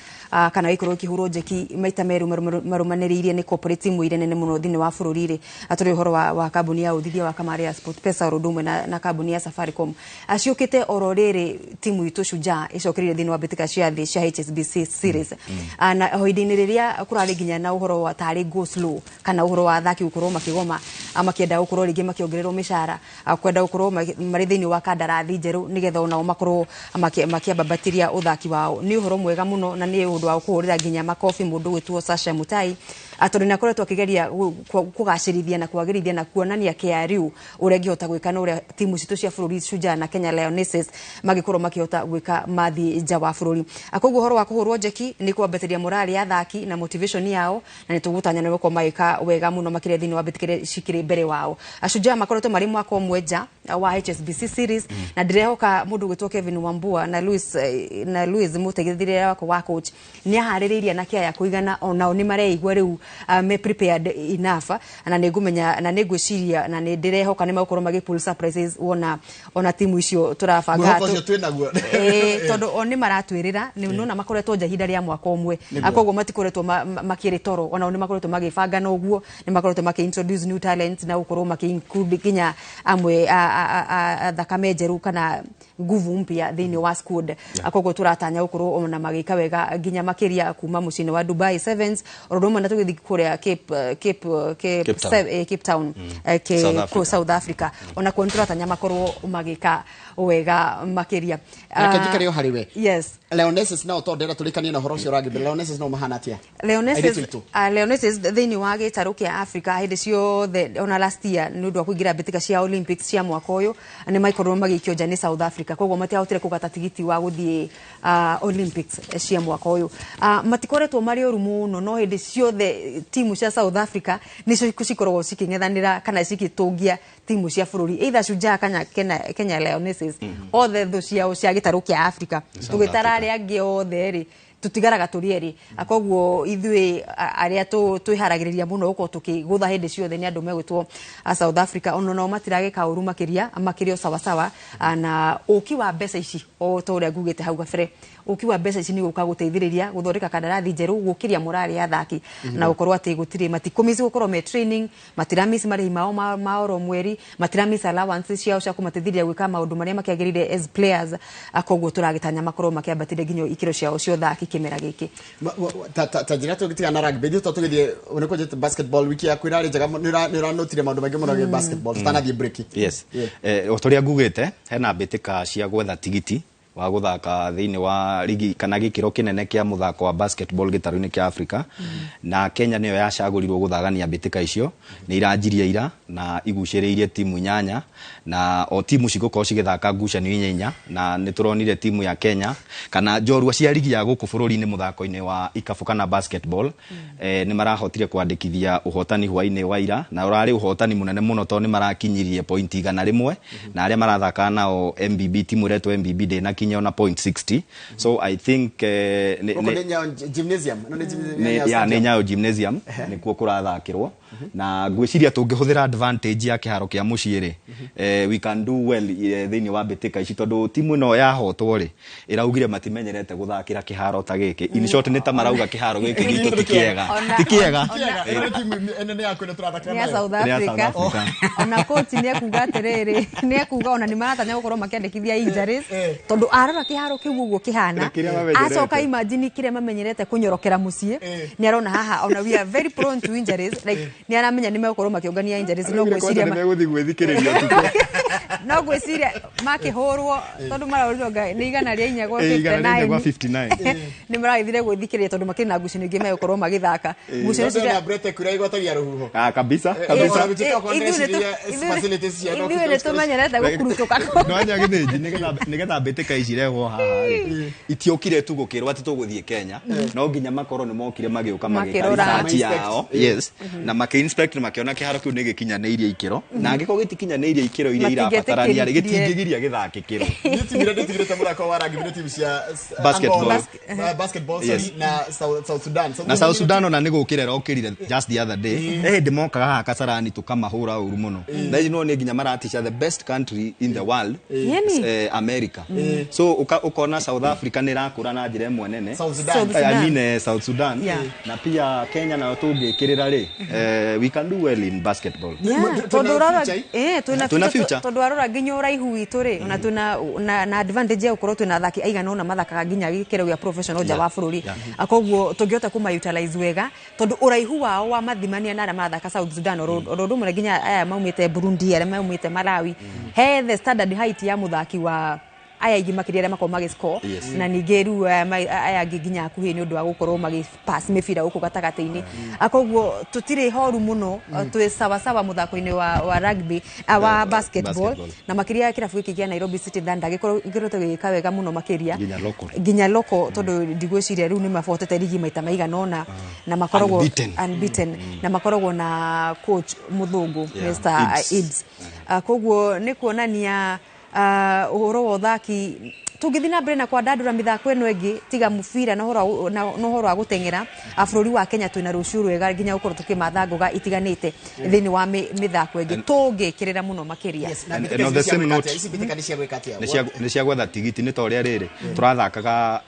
S2: kana gĩkorwo gĩkĩhũrwo njeki maita merũ marũmanĩrĩirie nĩ corporate timu iria nene mũno thĩinĩ wa bũrũri rĩ, atũrĩ ũhoro wa kambuni ya ũthithia wa kamarĩ ya SportPesa oro ũndũ ũmwe na kambuni ya Safaricom, ciũkĩte oro rĩrĩ timu itũ Shujaa ĩcokereirie thĩinĩ wa mbĩtĩka cia thĩ cia HSBC Series. Na hĩndĩ-inĩ rĩrĩa kũrarĩ nginya na ũhoro wa tarĩ go slow kana ũhoro wa athaki gũkorwo makĩgoma, makĩenda gũkorwo rĩngĩ makĩongererwo mĩcara, kwenda gũkorwo marĩ thĩinĩ wa kandarathi njerũ nĩgetha onao makorwo makĩambambatĩria ũthaki wao, nĩ ũhoro mwega mũno na nĩ ũndũ wa kũhũrĩra nginya makobi mũndũ gwĩtwo Sasha Mutai, tondũ nĩ akoretwo akĩgeria kũgacĩrithia na kwagĩrithia na kuonania KRU ũrĩa ĩngĩhota gwĩka na ũrĩa timu citũ cia bũrũri Shujaa na Kenya Lionesses mangĩkorwo makĩhota gwĩka mathiĩ nja wa bũrũri. Koguo ũhoro wa kũhũrwo njeki nĩ kwambatĩria morale ya athaki na motivation yao, na nĩ tũgũtanya nĩ gũkorwo magĩka wega mũno makĩria thĩinĩ wa mbĩtĩkĩre cikĩrĩ mbere wao. Shujaa makoretwo marĩ mwaka ũmwe nja wa HSBC Series, na ndĩrehoka mũndũ gwĩtwo Kevin Wambua na Louis mũteithĩrĩria wakwa wa coach nĩ aharĩrĩirie na kĩaya kũigana, onao nĩ mareigua rĩu me prepared enough, na nĩ ngũmenya na nĩ ngwĩciria na nĩ ndĩrehoka nĩ megũkorwo magĩ pull surprises wona ona timu icio tũrabanga.
S1: Mwĩhoko ũcio twĩ naguo.
S2: Tondũ o nĩ maratwĩrĩra nĩ nona makoretwo nja ihinda rĩa mwaka ũmwe. Koguo matikoretwo makĩrĩ toro, onao nĩ makoretwo magĩbanga na ũguo nĩ makoretwo makĩ introduce new talents na gũkorwo makĩ include nginya amwe a thakame njerũ kana nguvu mpya thĩinĩ wa squad. Koguo tũratanya gũkorwo ona magĩka wega nginya makĩria kuma mũciĩ-inĩ wa Dubai Sevens oro ũndũ ũmwe na tũgĩthiĩ kũrĩa Cape eh, Cape eh, Cape
S3: Cape Town.
S2: Cape Town,
S3: South Africa.
S2: South Africa, ona kuo nĩ tũratanya makorwo magĩka wega makĩria.
S1: Reke njikare o harĩ we.
S2: Yes.
S1: Lionesses nao, tondũ ndĩrenda tũrĩkanie na ũhoro ũcio ũrangĩ, Lionesses nao mahana atĩa?
S2: Lionesses,
S1: Airĩtu aitũ.
S2: Lionesses thĩinĩ wa gĩtarũ kĩa Africa hĩndĩ ciothe, ona last year nĩ ũndũ wa kũingĩra mbĩtĩka cia Olympics cia mwaka ũyũ nĩ maikorirwo magĩikio nja nĩ South Africa, koguo matiahotire kũgata tigiti wa gũthiĩ Olympics cia mwaka ũyũ. Matikoretwo marĩ ũru mũno, no hĩndĩ ciothe timu cia South Africa nĩcio cikoragwo cikĩng'ethanĩra kana cikĩtũngia timu cia bũrũri, either Shujaa kana Kenya Lionesses. Othe thũ ciao cia gĩtarũ kĩa Africa, tũgĩtara arĩa angĩ othe rĩ, tutigaraga tũrĩ erĩ. Koguo ithuĩ arĩa twĩharagĩrĩria mũno gũkorwo tũkĩgũtha hĩndĩ ciothe nĩ andũ megwĩtwo a South Africa. Ona nao matiragĩka ũru makĩria, makĩrĩ o sawasawa. Na ũki wa mbeca ici, o ta ũrĩa ngugĩte hau gabere, ũki wa mbeca ici nĩ gũka gũteithĩrĩria gũthondeka kandarathi njerũ, gũkĩria morale ya athaki na gũkorwo atĩ gũtirĩ matikũmiss gũkorwo me training, matiramiss marĩhi mao ma oro mweri, matiramiss allowances ciao cia kũmateithĩrĩria gwĩka maũndũ marĩa makĩagĩrĩire as players. Koguo tũragĩtanya makorwo makĩambatĩria nginya ikĩro ciao cia ũthaki kĩmera gĩkĩ.
S1: Ta njĩra tũgĩtigana na rugby, ithuĩ tũgĩthiĩ nĩ kũnjĩte basketball, wiki yaku ĩrarĩ njega mũno, nĩ ũranotire maũndũ maingĩ mũno gĩ basketball tutanathiĩ break.
S3: Yes.
S1: Yeah.
S3: O ta ũrĩa ngugĩte, hena mbĩtĩka cia gwetha tigiti Wa gũthaka thĩinĩ wa rigi kana gĩkĩro kĩnene kĩa mũthako wa basketball gĩtarũ-inĩ kĩa Africa, na Kenya nĩyo yacagũrirwo gũthagania mbĩtĩka icio. Nĩ iranjirie ira na igucĩrĩirie timu 8, na o timu cigũkorwo cigĩthaka ngucanio inya inya, na nĩ tũronire timu ya Kenya kana njorua cia rigi ya gũkũ bũrũri-inĩ mũthako-inĩ wa ikabu kana basketball nĩ marahotire kwandĩkithia ũhotani hwaĩ-inĩ wa ira, na ũrarĩ ũhotani mũnene mũno tondũ nĩ marakinyirie point 100, na arĩa marathaka nao MBB, timu ĩretwo MBB ndĩnakinya ona point 60. So I think
S1: Gũkũ nĩ Nyayo Gymnasium. Ĩno nĩ
S3: nĩ
S1: Nyayo
S3: ya nĩ
S1: Stadium.
S3: Nyayo Gymnasium nĩkuo kũrathakĩrwo, na ngwĩciria tũngĩhũthĩra advantage ya kĩharo kĩa mũciĩ rĩ, we can do well thĩinĩ wa mbĩtĩka ici, tondũ timu ĩno yahotwo rĩ, ĩraugire matimenyerete gũthakĩra kĩharo ta gĩkĩ. In short, nĩ ta marauga kĩharo gĩkĩ gitũ ti kĩega, ti kĩega.
S1: Kĩega, ĩno nĩ timu ĩno nĩ yaku ĩno tũrathakĩra
S2: Nĩ ya
S1: nayo.
S2: South
S3: Nĩ ya South
S2: Africa.
S3: Africa.
S2: Ona coach nĩ ekuga atĩrĩrĩ, nĩ ekuga ona nĩ maratanya gũkorwo makĩandĩkithia injuries, tondũ arora kĩharo kĩu ũguo kĩhana,
S3: Na kĩrĩa mamenyerete.
S2: acoka imagine kĩrĩa mamenyerete kũnyorokera mũciĩ, nĩ arona haha ona we are very prone to injuries, like nĩ aramenya nĩ megũkorwo makĩũngania injuries, no ngwĩciria
S3: megũthiĩ gwĩthikĩrĩria ũtukũ.
S2: No ngwĩciria makĩhũrwo, tondũ marahũrirwo nĩ 104 gwa
S3: 104 gwa
S2: 59.
S3: 59.
S2: Nĩ maragĩthire gwĩthikĩrĩria tondũ makĩrĩ na ngucanio ingĩ megũkorwo magĩthaka ngucanio
S1: Tondũ
S2: cia
S1: na Bretek ũrĩa ĩgwatagia rũhuho.
S3: Ah, kabisa kabisa.
S1: Ona gũtuĩka okorwo ndĩreciria facilities cia
S2: Ithuĩ nĩ tũmenyerete gũkurutũka.
S3: No anya gĩthĩnji nĩgetha mbĩtĩka ici irehwo haha rĩ, itiokire tu gũkĩrwo atĩ tũgũthiĩ Kenya, no nginya makorwo nĩ mokire magĩũka magĩka
S2: Makĩrora.
S3: research
S1: Ma-inspect.
S3: yao, yes, na makĩ-inspect na makĩona kĩharo kĩu nĩ gĩkinyanĩirie ikĩro, na angĩkorwo gĩtikinyanĩirie ikĩro iria irabatarania rĩ,
S2: Matingĩetĩkĩririe.
S3: gĩtingĩgiria gĩthakĩkĩrwo.
S1: Niĩ timu iria ndĩtigĩrĩte mũthako wa rugby nĩ timu cia
S3: Basketball.
S1: Angola, basketball, sorry,
S3: Yes.
S1: na South Sudan.
S3: Na South Sudan ona nĩ gũkĩra ĩrokĩrire just the other day. He hĩndĩ mokaga haha Kasarani tũkamahũra ũru mũno. Thaa ici no nĩ nginya maratisha the best country in the world,
S2: Yeni.
S3: America. So ũkona South Africa nĩ ĩrakũra na njĩra ĩmwe nene.
S1: South Sudan.
S2: South
S3: I
S2: Sudan.
S3: mean, South Sudan.
S2: Yeah.
S3: Na pia Kenya nayo tũngĩkĩrĩra rĩ, we can do well in basketball.
S2: Yeah,
S1: Twĩna
S2: tondũ ũrora
S1: future,
S2: twĩna
S3: Twĩna
S2: future,
S3: future.
S2: tondũ warora nginya ũraihu witũ rĩ, ona twĩna na advantage ya gũkorwo twĩna athaki aigana ũna mathakaga nginya gĩkĩro gĩa professional nja wa bũrũri. Koguo tũngĩhota kũma utilize wega, tondũ ũraihu wao wa mathimania na arĩa marathaka South Sudan, oro oro ũndũ ũmwe nginya aya maumĩte Burundi, arĩa maumĩte Malawi, he the standard height ya mũthaki wa aya aingĩ makĩria arĩa makoragwo magĩscore, na ningĩ rĩu aya angĩ nginya akuhĩ nĩ ũndũ wa gũkorwo magĩpass mĩbira gũkũ gatagatĩ-inĩ. Koguo tũtirĩ horu mũno, twĩ sawasawa mũthako-inĩ wa rugby, wa basketball,
S3: basketball.
S2: Na makĩria kĩrabu gĩkĩ kĩa Nairobi City Thunder gĩkoretwo gĩgĩka wega mũno makĩria
S3: Nginya local.
S2: Nginya local, tondũ ndigwĩciria rĩu nĩ mabotete rigi maita maigana ũna, na makoragwo
S3: Unbeaten.
S2: Unbeaten, na makoragwo na coach mũthũngũ, Mr.
S3: Ibs.
S2: Ibs. Koguo nĩ kuonania ũhoro wa ũthaki tũngĩthiĩ na mbere na kwandandũra mĩthako ĩno ĩngĩ tiga mũbira na ũhoro wa- na ũhoro wa gũteng'era, bũrũri wa Kenya twĩna rũciũ rwega nginya gũkorwo tũkĩmatha ngũga itiganĩte thĩinĩ wa mĩthako ĩngĩ tũngĩkĩrĩra mũno makĩria.
S1: Yes, na
S3: And
S1: mbĩtĩka
S3: on the
S1: ici
S3: same
S1: cia gwĩka
S3: note-
S1: atĩa? Ici mbĩtĩka nĩ cia gwĩka atĩa?
S3: Nĩ cia gwetha tigiti, nĩ ta ũrĩa rĩrĩ tũrathakaga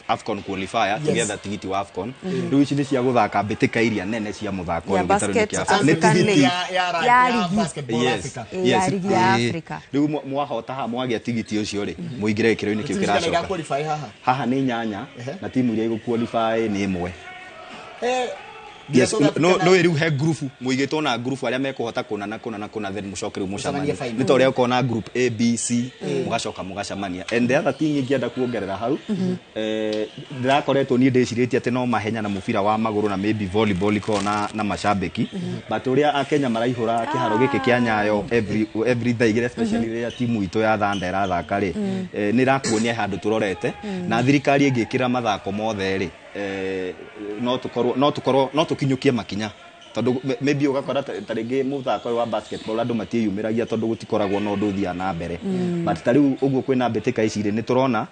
S3: AFCON qualifier tũgĩetha tigiti wa AFCON. Rĩu ici nĩ cia gũthaka mbĩtĩka iria nene cia mũthako
S2: Ya
S3: ũyũ gĩtarũ-inĩ
S2: basket
S3: kĩa Africa. Nĩ
S2: African
S3: tigiti.
S2: League.
S1: Ya
S2: Ya ligi.
S1: basketball Africa.
S2: Ya ligi ya Africa.
S3: Rĩu mwahota haha mwagĩa tigiti ũcio rĩ, mũingĩre gĩkĩro-inĩ kĩu
S1: Timu cigana
S3: kĩracoka.
S1: iraqualify haha?
S3: Haha nĩ 8, na timu iria igũqualify nĩ ĩmwe.
S1: Nginya
S3: Yes,
S1: South Africa
S3: no
S1: na-
S3: no rĩu he group mũigĩtwo na group arĩa mekũhota kũna na kũna na kũna, then mũcoke rĩu
S1: Mũcemanie
S3: mũcemanie.
S1: final.
S3: Nĩ ta ũrĩa ũkona group A, B, C, mũgacoka mũgacemania. And the other thing ingĩenda kuongerera hau, ndĩrakoretwo niĩ ndĩcirĩtie atĩ no mahenya na mũbira wa magũrũ na maybe volleyball ikoragwo na macambĩki, but ũrĩa akenya maraihũra kĩharo gĩkĩ kĩa Nyayo every thaa 2, especially rĩrĩa timu itũ ya Thunder ĩrathaka rĩ, nĩ ĩrakuonia handũ tũrorete, na thirikari ĩngĩkĩra mathako mothe rĩ, no tũkorwo no tũkinyũkie makinya, tondũ maybe ũgakora ta rĩngĩ mũthako ũyũ wa basketball andũ matiĩyumĩragia tondũ gũtikoragwo na ũndũ ũthiaga na mbere, but ta rĩu ũguo kwĩna mbĩtĩka ici rĩ, nĩ tũrona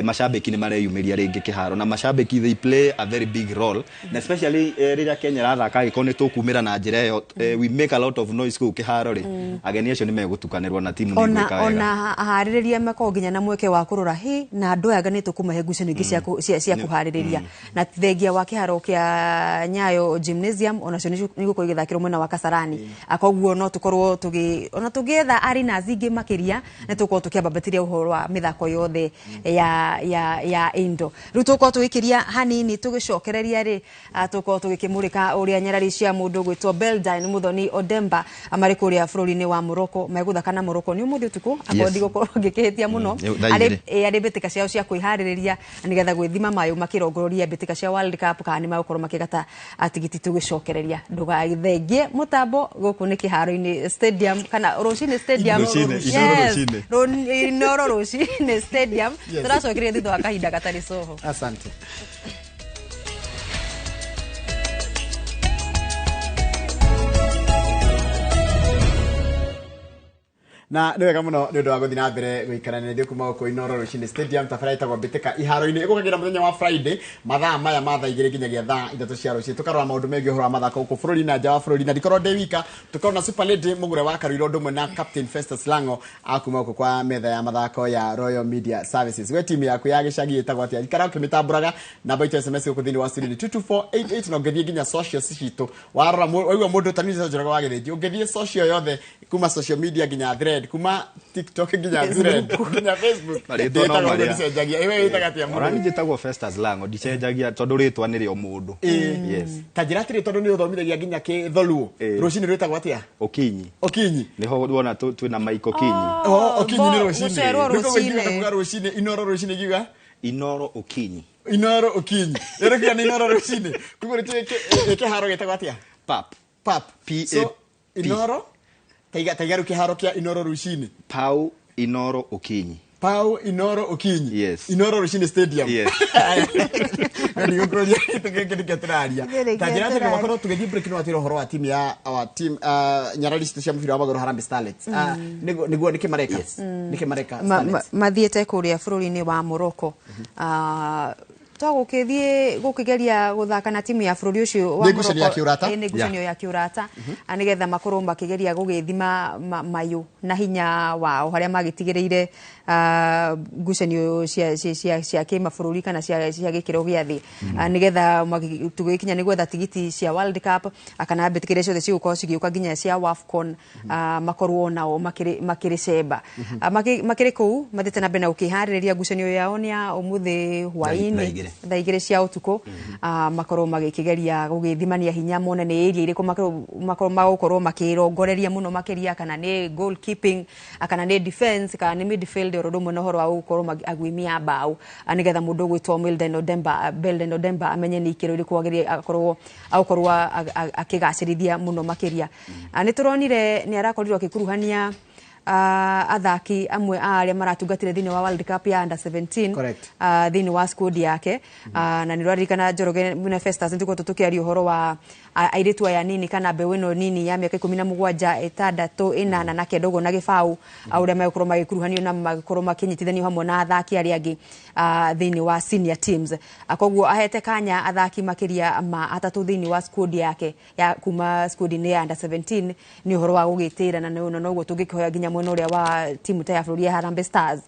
S3: macambĩki nĩ mareyumĩria rĩngĩ kĩharo, na macambĩki they play a very big role, na especially rĩrĩa Kenya ĩrathaka, angĩkorwo nĩ tũkumĩra na njĩra ĩyo, we make a lot of noise kũu kĩharo rĩ, ageni acio nĩ megũtukanĩrwo na timu nĩ
S2: Ona
S3: ĩgwĩka wega.
S2: Ona aharĩrĩria makoragwo nginya na mweke wa kũrora hĩ na andũ aya anga nĩ tũkũmahe ngucanio ingĩ cia kũharĩrĩria, na thengia wa kĩharo kĩa Nyayo Gymnasium onacio nĩ nĩ igũkorwo igĩthakĩrwo mwena wa Kasarani. Koguo no tũkorwo tũgĩ ona tũngĩetha arenas ingĩ makĩria, nĩ tũkorwo tũkĩambambatĩria ũhoro wa mĩthako yothe ya indo. Rĩu tũkorwo tũgĩkĩria hanini, tũgĩcokereria rĩ, tũkorwo tũgĩkĩmũrĩka ũrĩa nyarari cia mũndũ gwĩtwo Beldine Muthoni Odemba marĩ kũrĩa bũrũri-inĩ wa Morocco, megũthaka na Morocco nĩ ũmũthĩ ũtukũ akorwo ndigũkorwo ngĩkĩhĩtia mũno.
S3: Thaa 2.
S2: Arĩ mbĩtĩka ciao cia kwĩharĩrĩria nĩgetha gwĩthima mayũ makĩrongoreria mbĩtĩka cia World Cup kana nĩ magũkorwo makĩgata tigiti. Tũgĩcokereria, ndũgagĩthengie mũtambo, gũkũ nĩ kĩharo-inĩ stadium kana rũcinĩ stadium.
S3: Rũcinĩ, Inooro.
S2: Yes,
S3: Rũcinĩ.
S2: Inooro rũcinĩ stadium.
S1: Yes.
S2: Tũracokereria thutha wa kahinda gatarĩ coho.
S1: Asante. Na nĩ wega mũno nĩ ũndũ wa gũthiĩ na mbere gũikarania ithuĩ kuma gũkũ Inooro Rũcinĩ Stadium. Tabarĩra ĩtagwo Mbĩtĩka Iharo-inĩ, ĩgũkagĩra mũthenya wa Friday mathaa maya ma thaa 2 nginyagia thaa 3 cia rũcinĩ, tũkarora maũndũ megiĩ ũhoro wa mathako gũkũ bũrũri na nja wa bũrũri. Na ndikorwo ndĩ wika, tũkorwo na Super Lady Mũgure wa Karuiro, ũndũ ũmwe na Captain Festus Lango akuma gũkũ kwa metha ya mathako ya Royal Media Services. We timu yaku ya gĩcagi ĩtagwo atĩa? Ikara ũkĩmĩtambũraga. Namba itũ SMS gũkũ thĩinĩ wa studio nĩ 22488, na ũngĩthiĩ nginya socials citũ warora waigua mũndũ tanĩte Njoroge wa Gĩthĩnji, ũngĩthiĩ social yothe kuma social media nginya Thread, kuma TikTok nginya Thread nginya Facebook,
S3: Marĩtwa no
S1: ndĩtagwo ũguo,
S3: marĩa.
S1: ndicenjagia. Iwe wĩtaga atĩa mũndũ?
S3: Ona niĩ njĩtagwo Festus Lango, ndicenjagia tondũ rĩtwa nĩ rĩo mũndũ. Yes.
S1: Ta njĩra atĩrĩ, tondũ nĩ ũthomithagia nginya kĩtholuo, rũcinĩ rwĩtagwo atĩa?
S3: Okinyi.
S1: Okinyi.
S3: Nĩho wona twĩna Mike Okinyi.
S1: Oh, Okinyi nĩ rũcinĩ.
S2: Gũcerwo
S1: Rĩu koguo ingiuga
S2: rũcinĩ.
S1: kuga rũcinĩ, Inooro rũcinĩ, ingiuga
S3: Inoro Okinyi.
S1: Inooro Okinyi, rĩu nĩ Inooro rũcinĩ, koguo nĩ kĩharo gĩtagwo atĩa?
S3: Pap.
S1: Pap.
S3: P
S1: So
S3: A P.
S1: Inooro, taiga taiga rĩu kĩharo kĩa Inooro rũcinĩ.
S3: Pau Inoro Okinyi.
S1: Pau Inooro Okinyi.
S3: Yes.
S1: Inooro rũcinĩ stadium.
S3: Yes.
S1: Ndigũkũria gĩtũ gĩkĩ tũraria.
S2: Gĩkĩ
S1: Ta njĩra atĩrĩ,
S2: tũraria.
S1: gwakorwo tũgĩthiĩ break no atwĩra ũhoro wa timu ya our team, nyarari citũ cia mũbira wa magũrũ, Harambee Starlets. Nĩguo nĩkĩ mareka, nĩkĩ mareka Starlets?
S2: Mathiĩte kũrĩa bũrũri-inĩ wa Morocco. Twagũkĩthiĩ gũkĩgeria gũthaka na timu ya bũrũri ũcio wa
S1: Nĩ ngucanio ya
S2: Morocco.
S1: kĩũrata?
S2: Ĩ, nĩ ngucanio ya kĩũrata. Nĩgetha makorwo makĩgeria gũgĩthima mayũ na hinya wao harĩa magĩtigĩrĩire ngucanio cia kĩmabũrũri kana cia gĩkĩro gĩa thĩ. Nĩgetha tũgĩkinya nĩ gwetha tigiti cia World Cup, kana mbĩtĩka iria ciothe cigũkorwo cigĩũka nginya cia WAFCON, makorwo nao makĩrĩ cemba. Makĩrĩ kũu mathiĩte na mbere na gũkĩharĩrĩria ngucanio yao nĩ ya ũmũthĩ hwaĩ-inĩ
S3: thaa 2.
S2: Thaa 2 cia ũtukũ. Makorwo magĩkĩgeria gũgĩthimania hinya, mone nĩ area irĩkũ makorwo magũkorwo makĩrongoreria mũno makĩria, kana nĩ goalkeeping, kana nĩ defense, kana nĩ midfield, oro ũndũ ũmwe na ũhoro wa gũkorwo aguĩmi a mbaũ. Nĩgetha mũndũ ũgwĩtwo Milden Odemba, Belden Odemba, amenye nĩ ikĩro irĩkũ agĩrĩire akorwo agũkorwo akĩgacĩrithia mũno makĩria. Nĩ tũronire nĩ arakorirwo akĩkuruhania athaki amwe a arĩa maratungatire thĩinĩ wa World Cup ya under 17
S1: Correct.
S2: Thĩinĩ wa squad yake. Na nĩ ũraririkana Njoroge na Festus, nĩ tũkoretwo tũkĩaria ũhoro wa airĩtu aya nini kana mbeũ ĩno nini ya mĩaka 17, 6, 8 na 9 ũguo na gĩbaũ, ũrĩa megũkorwo magĩkuruhanio na magĩkorwo makĩnyitithanio hamwe na athaki arĩa angĩ thĩinĩ wa senior teams. Koguo ahete kanya athaki makĩria ma atatũ thĩinĩ wa squad yake ya kuma squad-inĩ ya under 17, nĩ ũhoro wa gũgĩtĩra na noguo tũngĩkĩhoya nginya mwena ũrĩa wa timu ta ya bũrũri ya Harambee Stars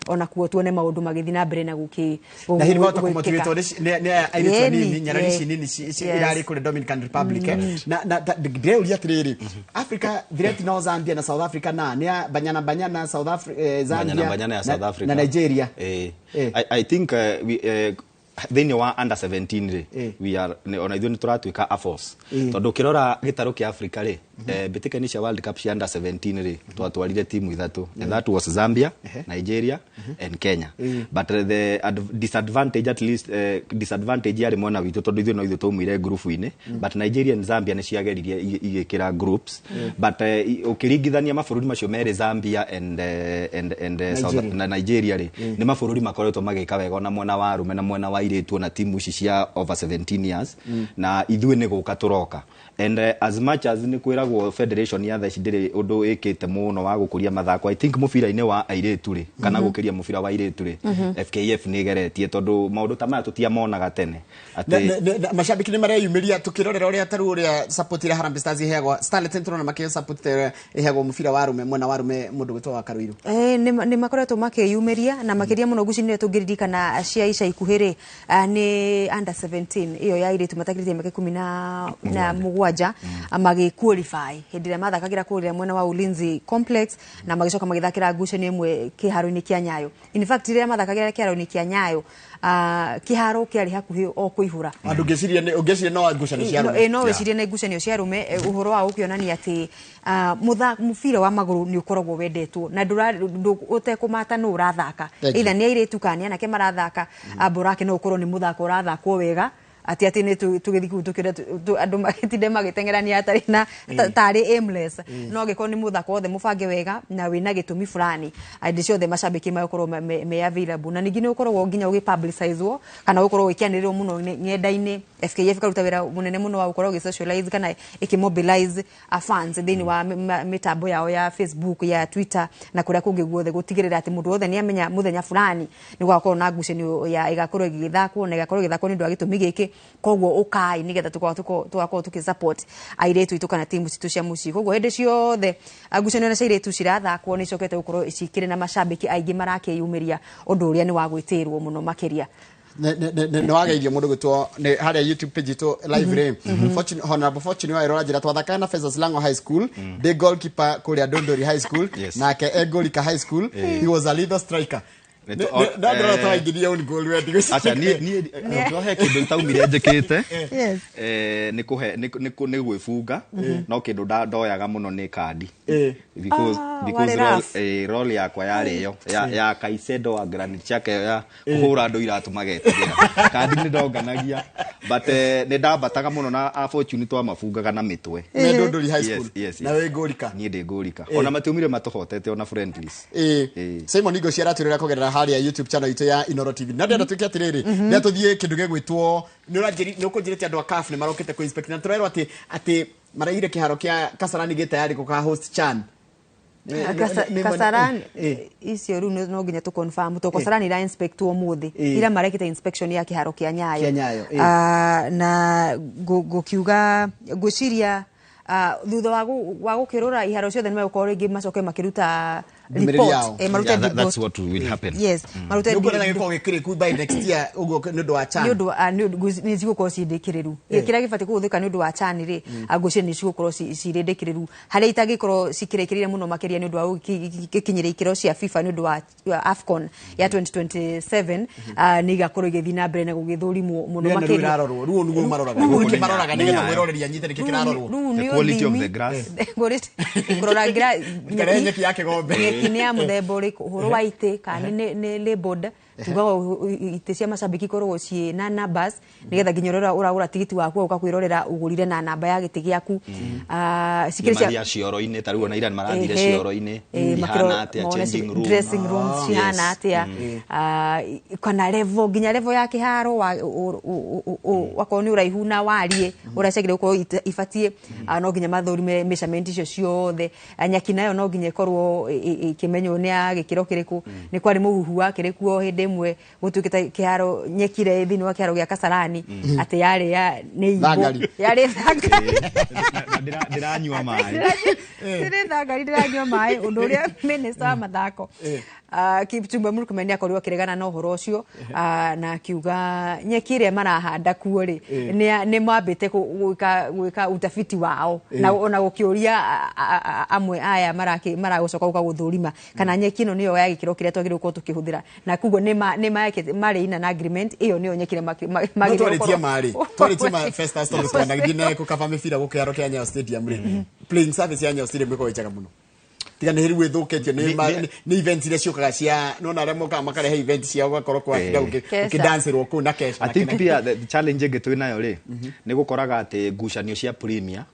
S2: ona kuo tuone maũndũ magĩthiĩ na mbere na gũkĩ
S1: Na hihi mahota
S2: gwĩkĩka.
S1: kũmotivate nĩ airĩtu anini, nyarari ici nini irarĩ kũrĩ Dominican Republic, eh? Na ndĩreuria atĩrĩrĩ, Africa threat no Zambia na South Africa, na nĩ a Banyana Banyana South Africa, Zambia
S3: Banyana Banyana ya South Africa
S1: na Nigeria.
S3: I think we, thĩinĩ wa under 17 rĩ, we are ona ithuĩ nĩ tũratuĩka a force tondũ ũkĩrora gĩtarũ kĩa Africa rĩ, mbĩtĩka-inĩ cia World Cup cia under 17 rĩ, twatwarire timu ithatũ, and that was Zambia, Nigeria and Kenya. But the disadvantage, at least disadvantage yarĩ mwena witũ tondũ ithuĩ no ithuĩ twaumire ngurubu-inĩ, but Nigeria and Zambia nĩ ciageririe igĩkĩra groups, but ũkĩringithania mabũrũri macio merĩ, Zambia and South,
S1: Nigeria.
S3: na Nigeria rĩ, nĩ mabũrũri makoretwo magĩka wega ona mwena wa arũme na mwena wa airĩtu, ona timu ici cia over 17 years, na ithuĩ nĩ gũka tũroka. And as much as nĩ kwĩragwo Gũkoragwo federation ya thaa ici ndĩrĩ ũndũ ĩkĩte mũno wa gũkũria mathako. I think mũbira-inĩ wa airĩtu rĩ, kana gũkĩria mũbira wa airĩtu rĩ, FKF nĩ ĩgeretie, tondũ maũndũ ta maya tũtiamonaga tene. Atĩ
S1: Macambĩki nĩ mareyumĩria tukĩrorera ũrĩa tarĩu ũrĩa support ĩrĩa Harambee Stars iheagwo, Starlet tũrona makĩheo support ĩrĩa ĩheagwo mũbira wa arũme, mwena wa arũme, mũndũ gwĩtwo wa Karũirũ.
S2: Nĩ makoretwo makĩyumĩria na makĩria mũno ngucanio iria tũngĩririkana cia ica ikuhĩ rĩ, nĩ under 17 ĩyo ya airĩtu matakĩrĩtie mĩaka 17 magĩ qualify hĩndĩ ĩrĩa mathakagĩra kũrĩa mwena wa Ulinzi Complex, na magĩcoka magĩthakĩra ngucanio ĩmwe kĩharo-inĩ kĩa Nyayo. In fact, rĩrĩa mathakagĩra kĩharo-inĩ kĩa Nyayo, kĩharo kĩarĩ hakuhĩ o kũihũra.
S1: Andũ ngĩciria nĩ ũngĩciria no ngucanio cia arũme.
S2: No wĩcirie nĩ ngucanio cia arũme. Ũhoro wa gũkĩonania atĩ mũbira wa magũrũ nĩ ũkoragwo wendetwo na ũtekũmata nũ ũrathaka,
S1: Thank you.
S2: either nĩ airĩtu kana nĩ anake marathaka, borake no ũkorwo nĩ mũthako ũrathakwo wega atĩ nĩ tũgĩthiĩ kũu tũkĩre andũ magĩtinde magĩteng'erania atarĩ na tarĩ aimless, no angĩkorwo nĩ mũthako wothe mũbange wega na wĩna gĩtũmi fulani, hĩndĩ ciothe macambĩki magũkorwo me available, na ningĩ nĩ ũkoragwo nginya ũgĩ-publicizwo kana gũkorwo ũgĩkĩanĩrĩrwo mũno ng'enda-inĩ. FKF ĩkaruta wĩra mũnene mũno wa gũkorwo ĩgĩ-socialize kana ĩkĩ-mobilize fans thĩinĩ wa mĩtambo yao ya Facebook, ya Twitter na kũrĩa kũngĩ guothe, gũtigĩrĩra atĩ mũndũ wothe nĩ amenya mũthenya fulani nĩ gũgakorwo na ngucanio ya ĩgakorwo ĩgĩthakwo na ĩgakorwo ĩgĩthakwo nĩ ũndũ wa gĩtũmi gĩkĩ. Koguo ũkai nĩgetha tũgakorwo tũkĩ support airĩtu aitũ kana timu citũ cia mũciĩ. Koguo hĩndĩ ciothe ngucanio na cia airĩtu cirathakwo nĩ icokete gũkorwo cikĩrĩ na macambĩki aingĩ marakĩyumĩria, ũndũ ũrĩa nĩ wa gwĩtĩĩrwo mũno makĩria.
S1: Nĩ wageithio mũndũ gwĩtwo nĩ harĩa YouTube page itũ live rĩ, Fortune, Honorable Fortune wa Ĩrora njĩra twathakaga na Festus Lango High School, ndĩ goalkeeper kũrĩa Ndũndũri High School, nake e Ngũrika High School. He was a lethal striker. No ndĩrona ta waingĩria own goal we.
S3: Aca, niĩ he kĩndũ itaumire njĩkĩte. Nĩ kũhe nĩ gwĩbunga, no kĩndũ ndoyaga mũno nĩ kandi because
S2: Because warĩ rough.
S3: Role yakwa yarĩ ĩyo ya Kaisedo wa Granit Xhaka, ĩyo ya kũhũra andũ iratũ magetigĩra. Kandi nĩ ndonganagia, but nĩ ndambataga mũno na a Fortune twamabungaga na mĩtwe.
S1: Me Ndũndũri High School?
S3: Yes.
S1: Na wĩ Ngũrika?
S3: Niĩ ndĩ Ngũrika. Ona matiumire matũhotete ona friendlies.
S1: Simon Igo ciaratwĩrĩra kũgerera harĩa YouTube channel itũ ya Inoro TV, na ndĩrenda twĩke atĩrĩrĩ, ndĩrenda tũthiĩ kĩndũ gĩgwĩtwo nĩ ũranjĩri nĩ ũkũnjĩrĩte andũ a CAF nĩ marokĩte kũ inspect, na tũrerwo atĩ maraigire kĩharo kĩa Kasarani gĩ tayari gũka host CHAN.
S2: Kasarani icio rĩu no nginya tũ confirm to Kasarani ira inspect ũmũthĩ, ira marekĩte inspection ya kĩharo kĩa Nyayo.
S1: Kĩa Nyayo.
S2: Na ngũkiuga ngwĩciria thutha wa gũkĩrora iharo ciothe nĩ megũkorwo rĩngĩ macoke makĩruta
S1: ndũmĩrĩri
S2: report.
S1: Yao.
S2: Marute
S3: Yeah,
S2: report.
S3: that's what will happen.
S2: Yes, marute
S1: Nĩ ũkuona gĩkorwo gĩkĩrĩku by next year ũguo nĩ ũndũ wa CHAN?
S2: Nĩ ũndũ nĩ ũndũ nĩ cigũkorwo ciĩ ndĩkĩrĩru. Kĩrĩa gĩbatiĩ kũhũthĩka nĩ ũndũ wa CHAN rĩ, ngwĩciria nĩ cigũkorwo cirĩ ndĩkĩrĩru, harĩa itangĩkorwo cikĩrĩkĩrĩire mũno makĩria nĩ ũndũ wa gũkinyĩria ikĩro cia FIFA nĩ ũndũ wa AFCON ya 2027, nĩ igakorwo igĩthiĩ na mbere na gũgĩthũrimwo mũno
S1: Nĩ rĩu
S2: makĩria.
S1: ĩrarorwo rĩu nĩguo maroraga,
S2: Rĩu
S1: rĩu
S2: nĩ
S1: maroraga nĩgetha
S3: Nyayo.
S1: mwĩroreri anyite nĩkĩ kĩrarorwo.
S2: Rĩu
S3: The
S2: nĩ
S3: quality of
S2: ũthimi.
S3: the grass.
S2: Kũrora
S1: Kana nyeki ya kĩgombe.
S2: Nyeki nĩ ya mũthemba ũrĩkũ, ũhoro wa itĩ kana nĩ labeled, tugaga itĩ cia macambĩki ikoragwo ciĩ na numbers nĩgetha nginya ũrĩa ũragũra tigiti waku ũka kwĩrorera ũgũrire na namba ya gĩtĩ gĩaku. Cikĩrĩ cia
S3: Nĩ mathiaga cioro-inĩ, ta rĩu ona ira nĩ marathire cioro-inĩ, ihana atĩa,
S2: mone
S3: changing room.
S2: Dressing rooms cihana atĩa, kana level, nginya level ya kĩharo wakorwo nĩ ũraihu na wariĩ ũrĩa ciagĩrĩire gũkorwo ibatiĩ, no nginya mathũrime measurement icio ciothe. Nyeki nayo no nginya ĩkorwo ĩkĩmenywo nĩ ya gĩkĩro kĩrĩkũ. Nĩ kwarĩ mũhuhu wakĩrĩ kuo hĩndĩ ĩmwe gũtuĩkĩte kĩharo nyeki ĩrĩa ĩ thĩinĩ wa kĩharo gĩa Kasarani atĩ yarĩ ya nĩ imbũ.
S1: Thangari.
S2: Yarĩ thangari.
S3: Na ndĩranyua maĩ.
S2: Ndĩrĩ thangari, ndĩranyua maĩ, ũndũ ũrĩa minister wa mathako Kipchumba Murkomen nĩ akorirwo akĩregana na ũhoro ũcio, na akiuga nyeki ĩrĩa marahanda kuo rĩ, nĩ mambĩte gwĩka utafiti wao na ona gũkĩũria amwe aya maragũcoka gũka gũthũrima kana nyeki ĩno nĩyo ya gĩkĩro kĩrĩa twagĩrĩirwo gũkorwo tũkĩhũthĩra, na koguo nĩ marĩ ina na agreement ĩyo nĩyo nyeki ĩrĩa
S1: No
S2: magĩrĩirwo
S1: twarĩtie
S2: gũkorwo-
S1: marĩ twarĩtie ma Festus, tondũ twanagĩthiĩ na kũkaba mĩbira gũkĩharo kĩa Nyayo Stadium rĩ, playing service ya Nyayo Stadium ĩkoragwo ĩ njega mũno, tiga nĩ rĩu ĩthũkĩtio nĩ events iria ciũkaga cia nona arĩa mokaga makarehe event ciao, ũgakorwo kwatinda
S2: Kesha.
S1: ũkĩdancĩrwo kũu na kesha
S3: I
S1: na
S3: think
S1: kĩna.
S3: pia the challenge ĩngĩ twĩ nayo rĩ, nĩ gũkoraga atĩ ngucanio cia premier,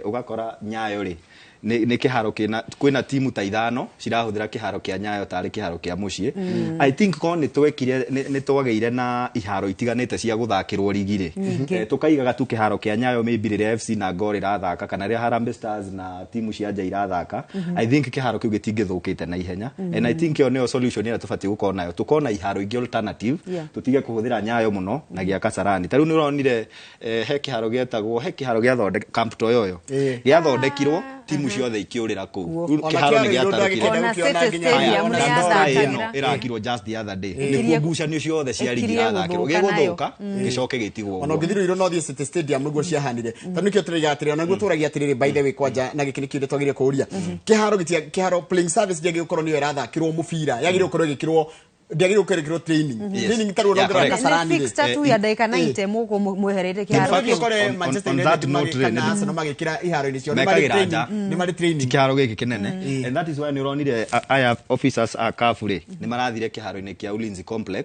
S3: ũgakora Nyayo rĩ Nĩ kĩharo kĩna kwĩna timu ta ithano cirahũthĩra kĩharo kĩa Nyayo tarĩ kĩharo kĩa mũciĩ. I think ko nĩ twekire, nĩ twagĩire na iharo itiganĩte cia gũthakĩrwo rigi rĩ, tũkaigaga tu kĩharo kĩa Nyayo maybe rĩrĩa FC na Gor irathaka kana rĩrĩa Harambee Stars na timu cia nja irathaka. I think kĩharo kĩu gĩtingĩthũkĩte na ihenya, and I think ĩyo nĩyo solution ĩrĩa tũbatiĩ gũkorwo nayo, tũkorwo na iharo ingĩ alternative, tũtige kũhũthĩra Nyayo mũno na gĩa Kasarani. Ta rĩu nĩ ũronire, he kĩharo gĩetagwo, he kĩharo gĩathondeka Camp Toyoyo, gĩathondekirwo timu ciothe ikĩũrĩra kũu. Rĩu
S1: Ona
S3: kĩharo nĩ
S1: kĩarĩ
S3: gĩatarũkire.
S2: Ona
S1: ndagĩkenda gũkĩona
S2: City
S1: nginya
S2: Stadium
S1: ona
S2: nĩ
S3: Na ndora
S2: yathakagĩra.
S3: ĩno ĩrakirwo just the other day, nĩkuo ngucanio ciothe cia rigi
S2: Ĩkirie
S3: irathakĩrwo,
S2: gũthũka nayo.
S3: gĩgũthũka gĩcoke gĩtigwo
S1: Ona
S3: ũguo.
S1: ũngĩthiĩ Ruiru no ũthiĩ City Stadium nĩguo ciahanire. Tondũ nĩkĩo tũraiga atĩrĩrĩ, ona nĩguo tũragia atĩrĩrĩ, by the way, kwanja na gĩkĩ nĩkĩo twagĩrĩire kũũria, kĩharo gĩtia kĩharo playing service ndĩagĩrĩirwo gũkorwo nĩyo ĩrathakĩrwo mũbira, yagĩrĩirwo gũkorwo ĩgĩkĩrwo, ndĩagĩrĩirwo gũkorwo ĩgĩkĩrwo training. Training tarĩu ona
S3: Yeah,
S1: ũngĩrora
S3: correct.
S1: Kasarani
S2: Nĩ
S1: rĩ,
S2: fixture tu ya ndagĩka 90 mũkũ mwehereire
S1: In
S2: kĩharo
S1: fact,
S2: kĩu.
S1: ũkore Manchester
S3: On
S1: United
S3: that note,
S1: kana Arsenal magĩkĩra iharo-inĩ ciao, nĩ marĩ
S3: Mekagĩra
S1: training,
S3: nja.
S1: nĩ marĩ training.
S3: Ti kĩharo gĩkĩ kĩnene, and that is why nĩ ũronire aya officers a CAF rĩ, nĩ marathire kĩharo-inĩ kĩa Ulinzi Complex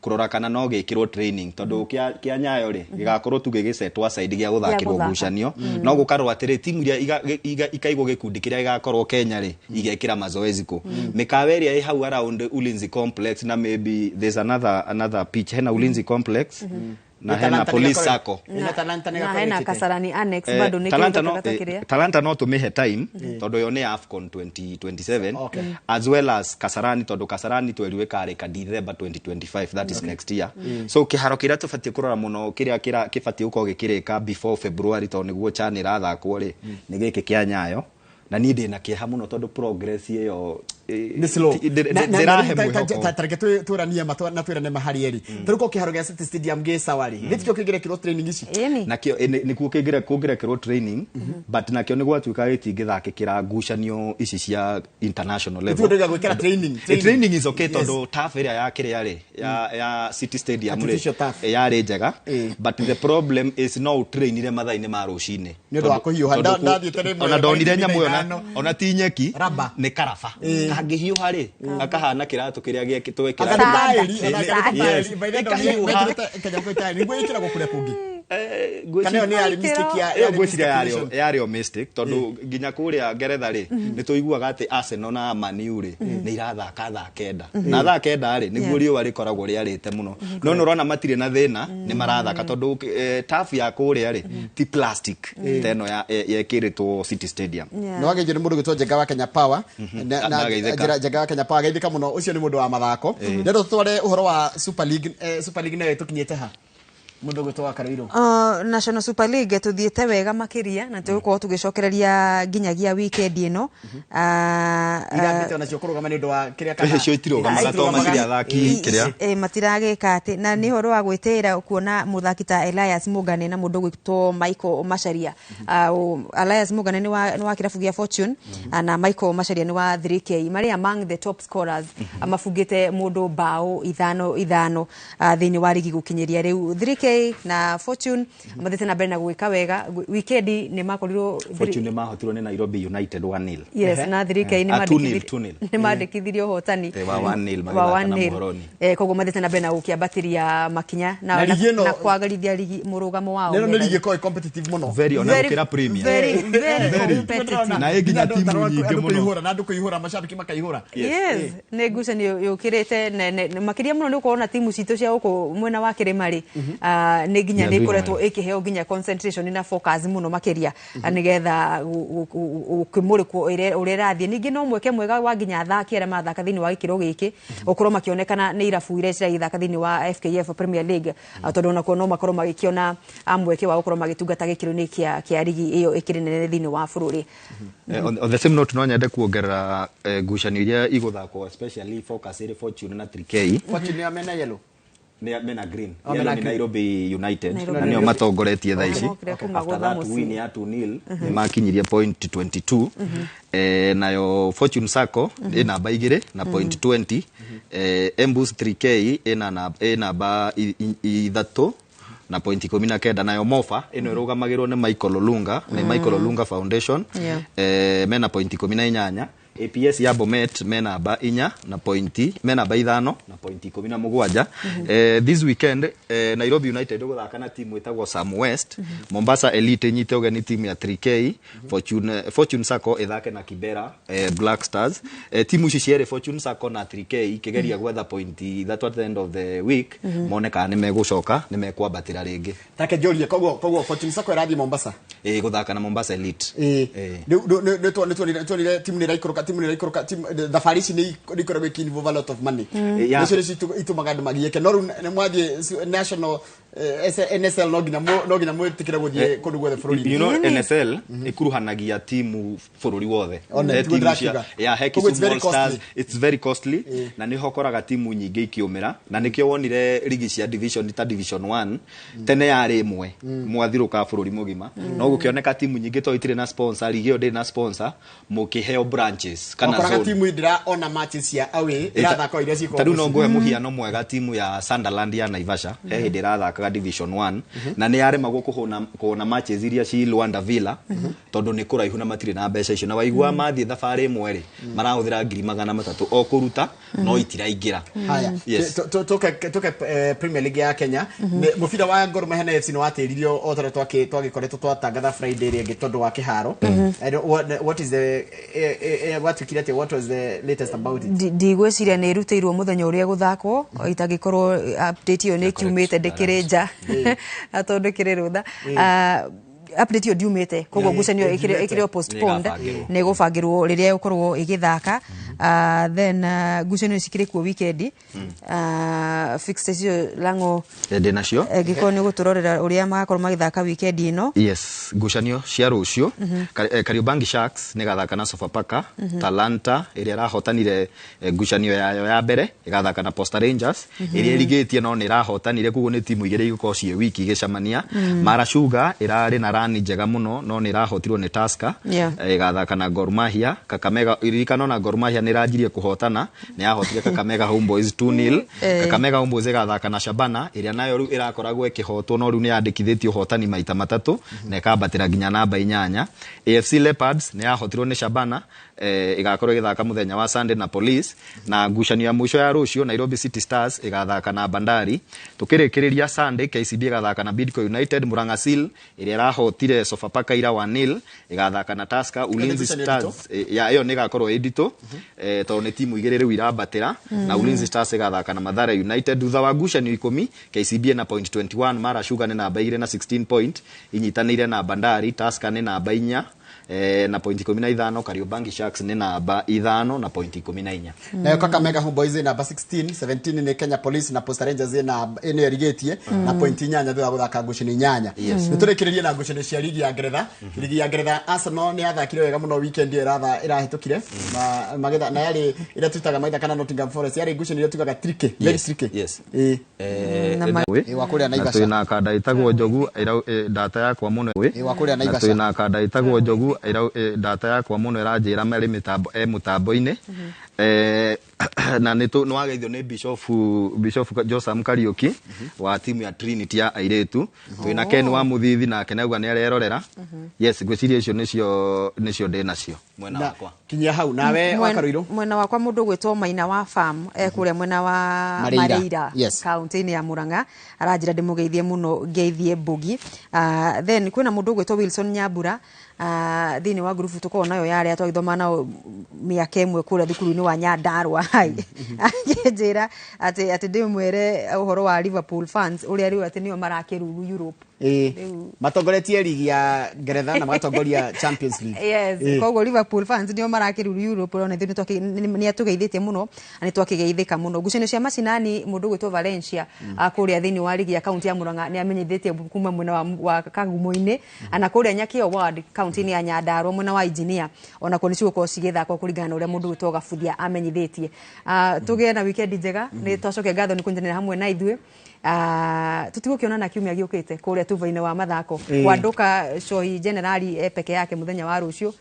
S3: kũrora kana no gĩkĩrwo training, tondũ kĩa Nyayo rĩ, gĩgakorwo tu gĩgĩsetwo aside gĩa gũthakĩrwo
S2: gũthaka.
S3: ngucanio. No gũkarwo atĩrĩ, timu iria ikaigwo gĩkundi kĩrĩa gĩgakorwo Kenya rĩ, igekĩra mazoezi kũ mĩkawa ĩrĩa ĩ hau around Ulinzi Complex, na maybe there's another pitch, hena Ulinzi Complex na
S1: Nĩ
S3: hena
S1: Talanta
S3: Police
S1: nĩgakorwo-
S3: Sacco.
S1: Nĩ Talanta
S2: Na
S1: nĩgakorwo
S2: hena
S1: ĩkĩte.
S2: Kasarani Annex bado nĩ
S3: Talanta
S2: kĩndũ
S3: no,
S2: gatagatĩ kĩrĩa.
S3: Talanta no tũmĩhe time tondũ yo nĩ AFCON 2027, as well as Kasarani, tondũ Kasarani twerirwo ĩkarĩka December 2025, that is next year. So kĩharo kĩrĩa tũbatiĩ kũrora mũno, kĩrĩa kĩbatiĩ gũkorwo gĩkĩrĩka before February, tondũ nĩguo CHAN ĩrathakwo rĩ, nĩ gĩkĩ kĩa Nyayo. Na niĩ ndĩna kĩeha mũno tondũ progress ĩyo
S1: Nĩ slow.
S3: Ndĩrahe mwĩhoko.
S1: Tareke twĩranie ma na twĩrane ma harĩ erĩ. Tarĩu ko kĩharo gĩa City Stadium gĩ sawa rĩ, gĩtikĩo kĩngĩrekĩrwo training ici?
S2: Ĩni.
S3: Nakĩo nĩkuo kũngĩrekĩrwo training, but nakĩo nĩ gwatuĩka gĩtingĩthakĩkĩra ngucanio ici cia international level.
S1: Nĩtuo ndauga gwĩkĩra training,
S3: training. Training is okay,
S1: Yes.
S3: tondũ turf ĩrĩa ya kĩrĩa rĩ, ya City Stadium rĩ,
S1: Artificial turf.
S3: yarĩ njega, but the problem is no ũtrainire mathaa-inĩ ma rũcinĩ.
S1: Nĩ ũndũ wa kũhiũha.
S3: Tondũ
S1: Ndathiĩte rĩmwe
S3: ona ndonire
S1: ikũmi na
S3: nyamũ ĩyo
S1: ithano.
S3: Ona ti nyeki,
S1: Raba.
S3: nĩ karaba kangĩhiũha rĩ, gakahana kĩratũ kĩrĩa twekĩraga.
S1: Anga nĩ taĩri,
S3: Eh,
S1: ona anga nĩ
S3: yes.
S1: taĩri. By the way, ndonire
S3: Ĩkahiũha.
S1: mekĩrĩte kanyamũ kau taĩri. Nĩguo ĩkĩragwo kũrĩa kũngĩ.
S3: Ngwĩciria-
S1: Kana ĩyo nĩ yarĩ mistake
S3: Ĩyo
S1: yarĩ
S3: ngwĩciria
S1: mistake
S3: yarĩ o mistake, tondũ nginya kũrĩa Ngeretha rĩ, nĩ tũiguaga atĩ Arsenal na Man U rĩ, nĩ irathaka thaa 9, na thaa 9 rĩ, nĩguo riũa rĩkoragwo rĩarĩte mũno, no nĩ ũrona matirĩ na thĩna, nĩ marathaka tondũ turf ya kũrĩa rĩ, ti plastic ta ĩno yekĩrĩtwo City Stadium.
S1: Nĩ wageithio nĩ mũndũ gwĩtwo Njenga wa Kenya Power. Na
S3: Ndageithĩka.
S1: Njenga wa Kenya Power, geithĩka mũno, ũcio nĩ mũndũ wa mathako. Ndĩrenda tũtware ũhoro wa Super League, Super League nayo ĩtũkinyĩte ha, mũndũ gwĩtwo wa Karoirũ?
S2: National Super League tuthiĩte wega makĩria na tũgũkorwo tũgĩcokereria nginyagia weekend ĩno.
S1: Irambĩte onacio kũrũgama nĩ ũndũ wa kĩrĩa kana
S3: Icio itirũgamaga tondũ matirĩ athaki kĩrĩa.
S2: Matiragĩka atĩ na nĩ ũhoro wa gwĩtĩĩra kuona mũthaki ta Elias Mugane na mũndũ gwĩtwo Michael Macharia. Elias Mugane nĩ wa kĩrabu gĩa Fortune, na Michael Macharia nĩ wa 3K, marĩ among the top scorers, mabungĩte mũndũ bao ithano ithano thĩinĩ wa rigi gũkinyĩria rĩu. 3K na Fortune mathiĩte na mbere na gwĩka wega. Weekend nĩ makorirwo
S3: Fortune nĩ mahotirwo nĩ Nairobi United 1-0.
S2: Yes, na 3K nĩ
S3: Ah, 2-0, 2-0.
S2: nĩ mandĩkithirie ũhotani
S3: Wa 1-0
S2: wa
S3: magĩthaka na
S2: 1-0.
S3: Muhoroni.
S2: Koguo mathiĩte na mbere na gũkĩambatĩria makinya
S1: Na ligi ĩno-
S2: na kwagĩrithia ligi mũrũgamo wao.
S1: Nĩno nĩ ligi ĩkoragwo ĩ competitive mũno.
S3: Very, ona gũkĩra Premier.
S2: Very, very competitive.
S3: Na ĩ nginya timu nyingĩ
S1: Andũ
S3: mũno.
S1: kũihũra na andũ kũihũra, macambĩki makaihũra.
S2: Yes, nĩ ngucanio yũkĩrĩte makĩria mũno nĩ gũkorwo na timu citũ cia gũkũ mwena wa kĩrĩma rĩ, nĩ nginya
S3: Yeah,
S2: nĩ
S3: doing
S2: ikoretwo
S3: well.
S2: ĩkĩheo nginya concentration na focus mũno makĩria nĩgetha gũkĩmũrĩkwo ũrĩa ĩrathiĩ. Ningĩ no mweke mwega wa nginya athaki arĩa marathaka thĩinĩ wa gĩkĩro gĩkĩ gũkorwo makĩonekana nĩ irabu iria ciragĩthaka thĩinĩ wa FKF Premier League, tondũ onakuo no makorwo magĩkĩona mweke wa gũkorwo magĩtungata gĩkĩro-inĩ kĩa rigi ĩyo ĩkĩrĩ nene thĩinĩ wa bũrũri.
S3: On the same note, no nyende kuongerera ngucanio iria igũthakwo, especially focus ĩrĩ Fortune na 3K.
S1: Fortune nĩo mena yellow.
S3: Nĩ mena green.
S1: Oh,
S3: Yellow
S1: mena
S3: nĩ
S1: green.
S3: Nairobi United.
S2: Nairobi
S3: Na nĩo matongoretie thaa ici.
S2: Mokire kuma
S3: After
S2: gũtha
S3: that
S2: mũciĩ.
S3: win ya 2-0 nĩ makinyirie point 22. Nayo Fortune Sacco ĩ namba 2 na point 20. Embus 3K ĩ namba 3 na point 19. Nayo Mofa ĩno ĩrũgamagĩrwo nĩ Michael Olunga, nĩ Michael Olunga Foundation, mena point 18. APS ya Bomet me namba 4 na pointi, me namba 5 na pointi 17. This weekend Nairobi United gũthaka na timu ĩtagwo Sam West. Mombasa Elite ĩnyite ũgeni timu ya 3K. Fortune Sacco ĩthake na Kibera Black Stars. Timu ici cierĩ, Fortune Sacco na 3K, ikĩgeria gwetha pointi 3 at the end of the week, mone kana nĩ megũcoka, nĩ mekwambatĩra rĩngĩ.
S1: Take njorie, koguo Fortune Sacco ĩrathiĩ Mombasa?
S3: Ĩ, gũthaka na Mombasa Elite.
S1: Rĩu nĩ tuonire timu nĩ ĩraikũrũka, timu nĩ ĩraikũrũka, thabarĩ ici nĩ ikoragwo ikĩ involve a lot of money. Nĩcio nĩcio itũmaga andũ magiĩke, no rĩu nĩ mwathiĩ national NSL, no nginya mwĩtĩkĩre gũthiĩ kũndũ guothe bũrũri-inĩ.
S3: You know, NSL ĩkuruhanagia timu bũrũri wothe.
S1: One,
S3: He
S1: tiguo
S3: timu cia
S1: ndĩrakiuga.
S3: ya he
S1: Koguo it's
S3: Kisumu
S1: very
S3: All Stars.
S1: costly.
S3: It's very costly, na niho ũkoraga timu nyingĩ ikiumĩra, na nĩkĩo wonire rigi cia division ta Division 1 tene yarĩ ĩmwe mwathirũka bũrũri mũgima, no gũkĩoneka timu nyingĩ to itirĩ na sponsor, rigi ĩyo ndĩrĩ na sponsor, mũkĩheo branches kana
S1: Wakoraga
S3: zone.
S1: timu ndĩra ona matches cia away, ĩrathaka o iria cikoragwo
S3: Ta rĩu no
S1: mũciĩ.
S3: nguhe mũhiano mwega, timu ya Sunderland ya Naivasha he hĩndĩ ĩrathakaga Division 1 na nĩ yaremagwo kũhũna matches iria ci Luanda Villa, tondũ nĩ kũraihu na matirĩ na mbeca icio, na waigua mathiĩ thabarĩ ĩmwe rĩ, marahũthĩra 300,000 o kũruta, no itiraingĩra.
S1: Haya.
S3: Yes.
S1: Tuke Premier League ya Kenya. Mũbira wa Gor Mahia na FC nĩ watĩririo o ta ũrĩa twagĩkoretwo twatangatha Friday ĩrĩa ĩngĩ tondũ wa kĩharo. I don't- what is the gwatuĩkire atĩa? What was the latest about it?
S2: Ndigwĩciria nĩ ĩrutĩirwo mũthenya ũrĩa gũthakwo, itangĩkorwo update ĩyo nĩ ĩkiumĩte, ndĩkĩrĩ nja na tondũ ndĩkĩrĩ rũtha. Update ĩyo ndiumĩte, koguo ngucanio
S1: ndiumĩte.
S2: ĩkĩrĩ o postponed.
S3: Nĩ ĩgabangĩrwo.
S2: Nĩ ĩgũbangĩrwo rĩrĩa ĩgũkorwo ĩgĩthaka. Then ngucanio cikĩrĩ kuo weekend, fixtures icio, Lang'o?
S3: Ndĩ nacio.
S2: Angĩkorwo nĩ ũgũtũrorera ũrĩa magakorwo magĩthaka weekend ĩno.
S3: Yes, ngucanio cia rũciũ, Kariobangi Sharks nĩ gathaka na Sofapaka. Talanta ĩrĩa ĩrahotanire ngucanio yayo ya mbere ĩgathaka na Posta Rangers ĩrĩa ĩrigĩtie no nĩ ĩrahotanire, koguo nĩ timu igĩrĩ igũkorwo ciĩ wiki igĩcemania. Mara Sugar ĩrarĩ na rani njega mũno no nĩ ĩrahotirwo nĩ Tusker. Ĩgathaka na Gor Mahia. Kakamega, ririkano na Gor Mahia nĩ ĩranjirie kũhotana, nĩ yahotire Kakamega Homeboys 2-0. Kakamega Homeboys ĩgathaka na Shabana ĩrĩa nayo rĩu ĩrakoragwo ĩkĩhotwo, no rĩu nĩ yandĩkithĩtie ũhotani maita matatũ na ĩkambatĩra nginya namba 8. AFC Leopards nĩ yahotirwo nĩ Shabana, ĩgakorwo ĩgĩthaka mũthenya wa Sunday na Police. Na ngucanio ya mũico ya rũciũ, Nairobi City Stars ĩgathaka na Bandari. Tukĩrĩkĩrĩria Sunday, KCB ĩgathaka na Bidco United. Murang'a Seal ĩrĩa ĩrahotire Sofapaka ira 1-0 ĩgathaka na Tusker. Ulinzi
S1: ngucanio?
S3: Stars ya ĩyo nĩ ĩgakorwo ĩ nditũ, tondũ nĩ timu igĩrĩ rĩu irambatĩra. Na Ulinzi Stars ĩgathaka na Mathare United. Thutha wa ngucanio 10, KCB ĩna point 21, Mara Sugar nĩ namba 2 na 16 point inyitanĩire na Bandari. Tusker nĩ namba 4 na point 15. Kariobangi Sharks nĩ namba 5 na point 14.
S1: Nayo Kakamega Homeboys ĩ namba 16, 17 nĩ Kenya Police, na Posta Rangers ĩ nĩyo ĩrigĩtie na point 8 thutha wa gũthaka ngucanio 8. Nĩ tũrĩkĩrĩrie na ngucanio cia ligi ya Ngeretha. Ligi ya Ngeretha, Arsenal nĩ yathakire wega mũno weekend ĩyo ĩrahĩtũkire. Magĩtha na yarĩ ĩrĩa twĩtaga maitha kana Nottingham Forest, yarĩ ngucanio ĩrĩa tugaga tricky, very tricky.
S3: Ĩ,
S1: Wa kũrĩa
S3: na
S1: Naivasha.
S3: twĩna kanda ĩtagwo Njogu data yakwa mũno.
S1: Wa kũrĩa
S3: Na
S1: Naivasha.
S3: twĩna kanda ĩtagwo Njogu, data yakwa mũno ĩranjĩra marĩ mĩtambo mũtambo-inĩ. Na nĩ wageithio nĩ Bishop Josam Kariuki wa timu ya Trinity ya airĩtu. Twĩna Ken wa Mũthithi, nake nauga nĩ arerorera. Yes, ngwĩciria icio nĩcio ndĩ nacio mwena
S1: Na
S3: wakwa.
S1: Kinyia hau nawe wa Karuirũ.
S2: Mwena wakwa, mũndũ ũgwĩtwo Maina wa Farm kũrĩa mwena wa
S1: Mareira.
S2: Mareira, kaunti-inĩ ya Murang'a, aranjĩra ndĩmũgeithie mũno, ngeithie Mbugi. Then kwĩna mũndũ ũgwĩtwo Wilson Nyambura, thĩinĩ wa ngurubu tũkoragwo nayo ya arĩa twagĩthoma nao mĩaka ĩmwe kũrĩa thukuru-inĩ wa Nyandarua, akĩnjĩra atĩ ndĩmwĩre ũhoro wa Liverpool fans ũrĩa rĩu atĩ nĩo marakĩruru Europe.
S1: Matongoretie ligi ya Ngeretha na magatongoria Champions League.
S2: Koguo Liverpool fans nĩo marakĩruru Europe, ona ithuĩ nĩ atũgeithĩtie mũno na nĩ twakĩgeithĩka mũno. Ngucanio cia macinani, mũndũ ũgwĩtwo Valencia kũrĩa thĩinĩ wa ligi ya kaunti ya Murang'a nĩ amenyithĩtie kuma mwena wa Kagumo-inĩ, na kũrĩa Nyakĩo ward, kaunti-inĩ ya Nyandarua, mwena wa Engineer, ona kuo nĩ cigũkorwo cigĩthakwo kũringana na ũrĩa mũndũ ũgwĩtwo Gabuthia amenyithĩtie. Tũgĩe na weekend njega, nĩ twacokia ngatho nĩ kũnyitanĩra hamwe na ithuĩ. Tũtigũkĩonana kiumia gĩũkĩte kũrĩa tuva-inĩ wa mathako. Kwanduka Shohi Generali e peke yake mũthenya wa rũciũ,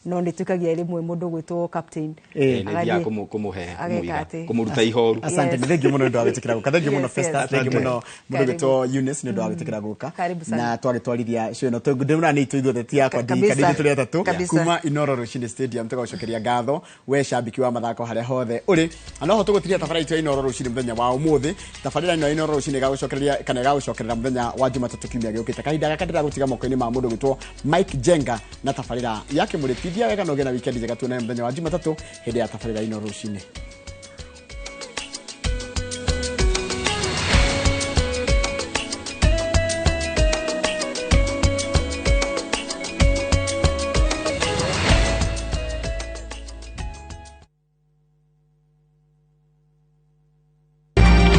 S2: no nĩ tuikagia rĩmwe mũndũ gwĩtwo captain.
S3: Nĩ thiaga
S2: Agathiĩ-
S3: kũmũhe
S2: ageka
S3: kũmũiga,
S2: atĩ.
S3: kũmũruta ihoru.
S1: Asante, nĩ thengiũ mũno nĩ ũndũ wa gwĩtĩkĩra gũka. Thengiũ mũno
S2: Yes,
S1: Festa,
S2: yes.
S1: thengiũ mũno mũndũ
S2: Karibu.
S1: gwĩtwo Eunice nĩ ũndũ wa gwĩtĩkĩra gũka.
S2: Karibu sana.
S1: Na twagĩtwarithia show ĩno ndĩmũra nĩ itũ ithuothe ti yakwa
S2: Kabisa.
S1: ndika tũrĩ atatũ
S2: Kabisa.
S1: kuma Inoro Rũcinĩ Stadium. Tũgagũcokeria ngatho we cambiki wa mathako harĩa hothe ũrĩ, na noho tũgũtiria tabarĩra itũ ya Inoro Rũcinĩ mũthenya wa ũmũthĩ. Tabarĩra ĩno ya Inoro Rũcinĩ ĩgagũcokereria kana ĩgagũcokerera mũthenya wa Jumatatũ kiumia gĩũkĩte. Kahinda gaka ndĩragũtiga moko-inĩ ma mũndũ gwĩtwo Mike Jenga na tabarĩra ya Kĩmũrĩ. Tithia wega na ũgĩe na weekend njega, tuonane mũthenya wa Jumatatũ hĩndĩ ya tabarĩra ya Inoro Rũcinĩ.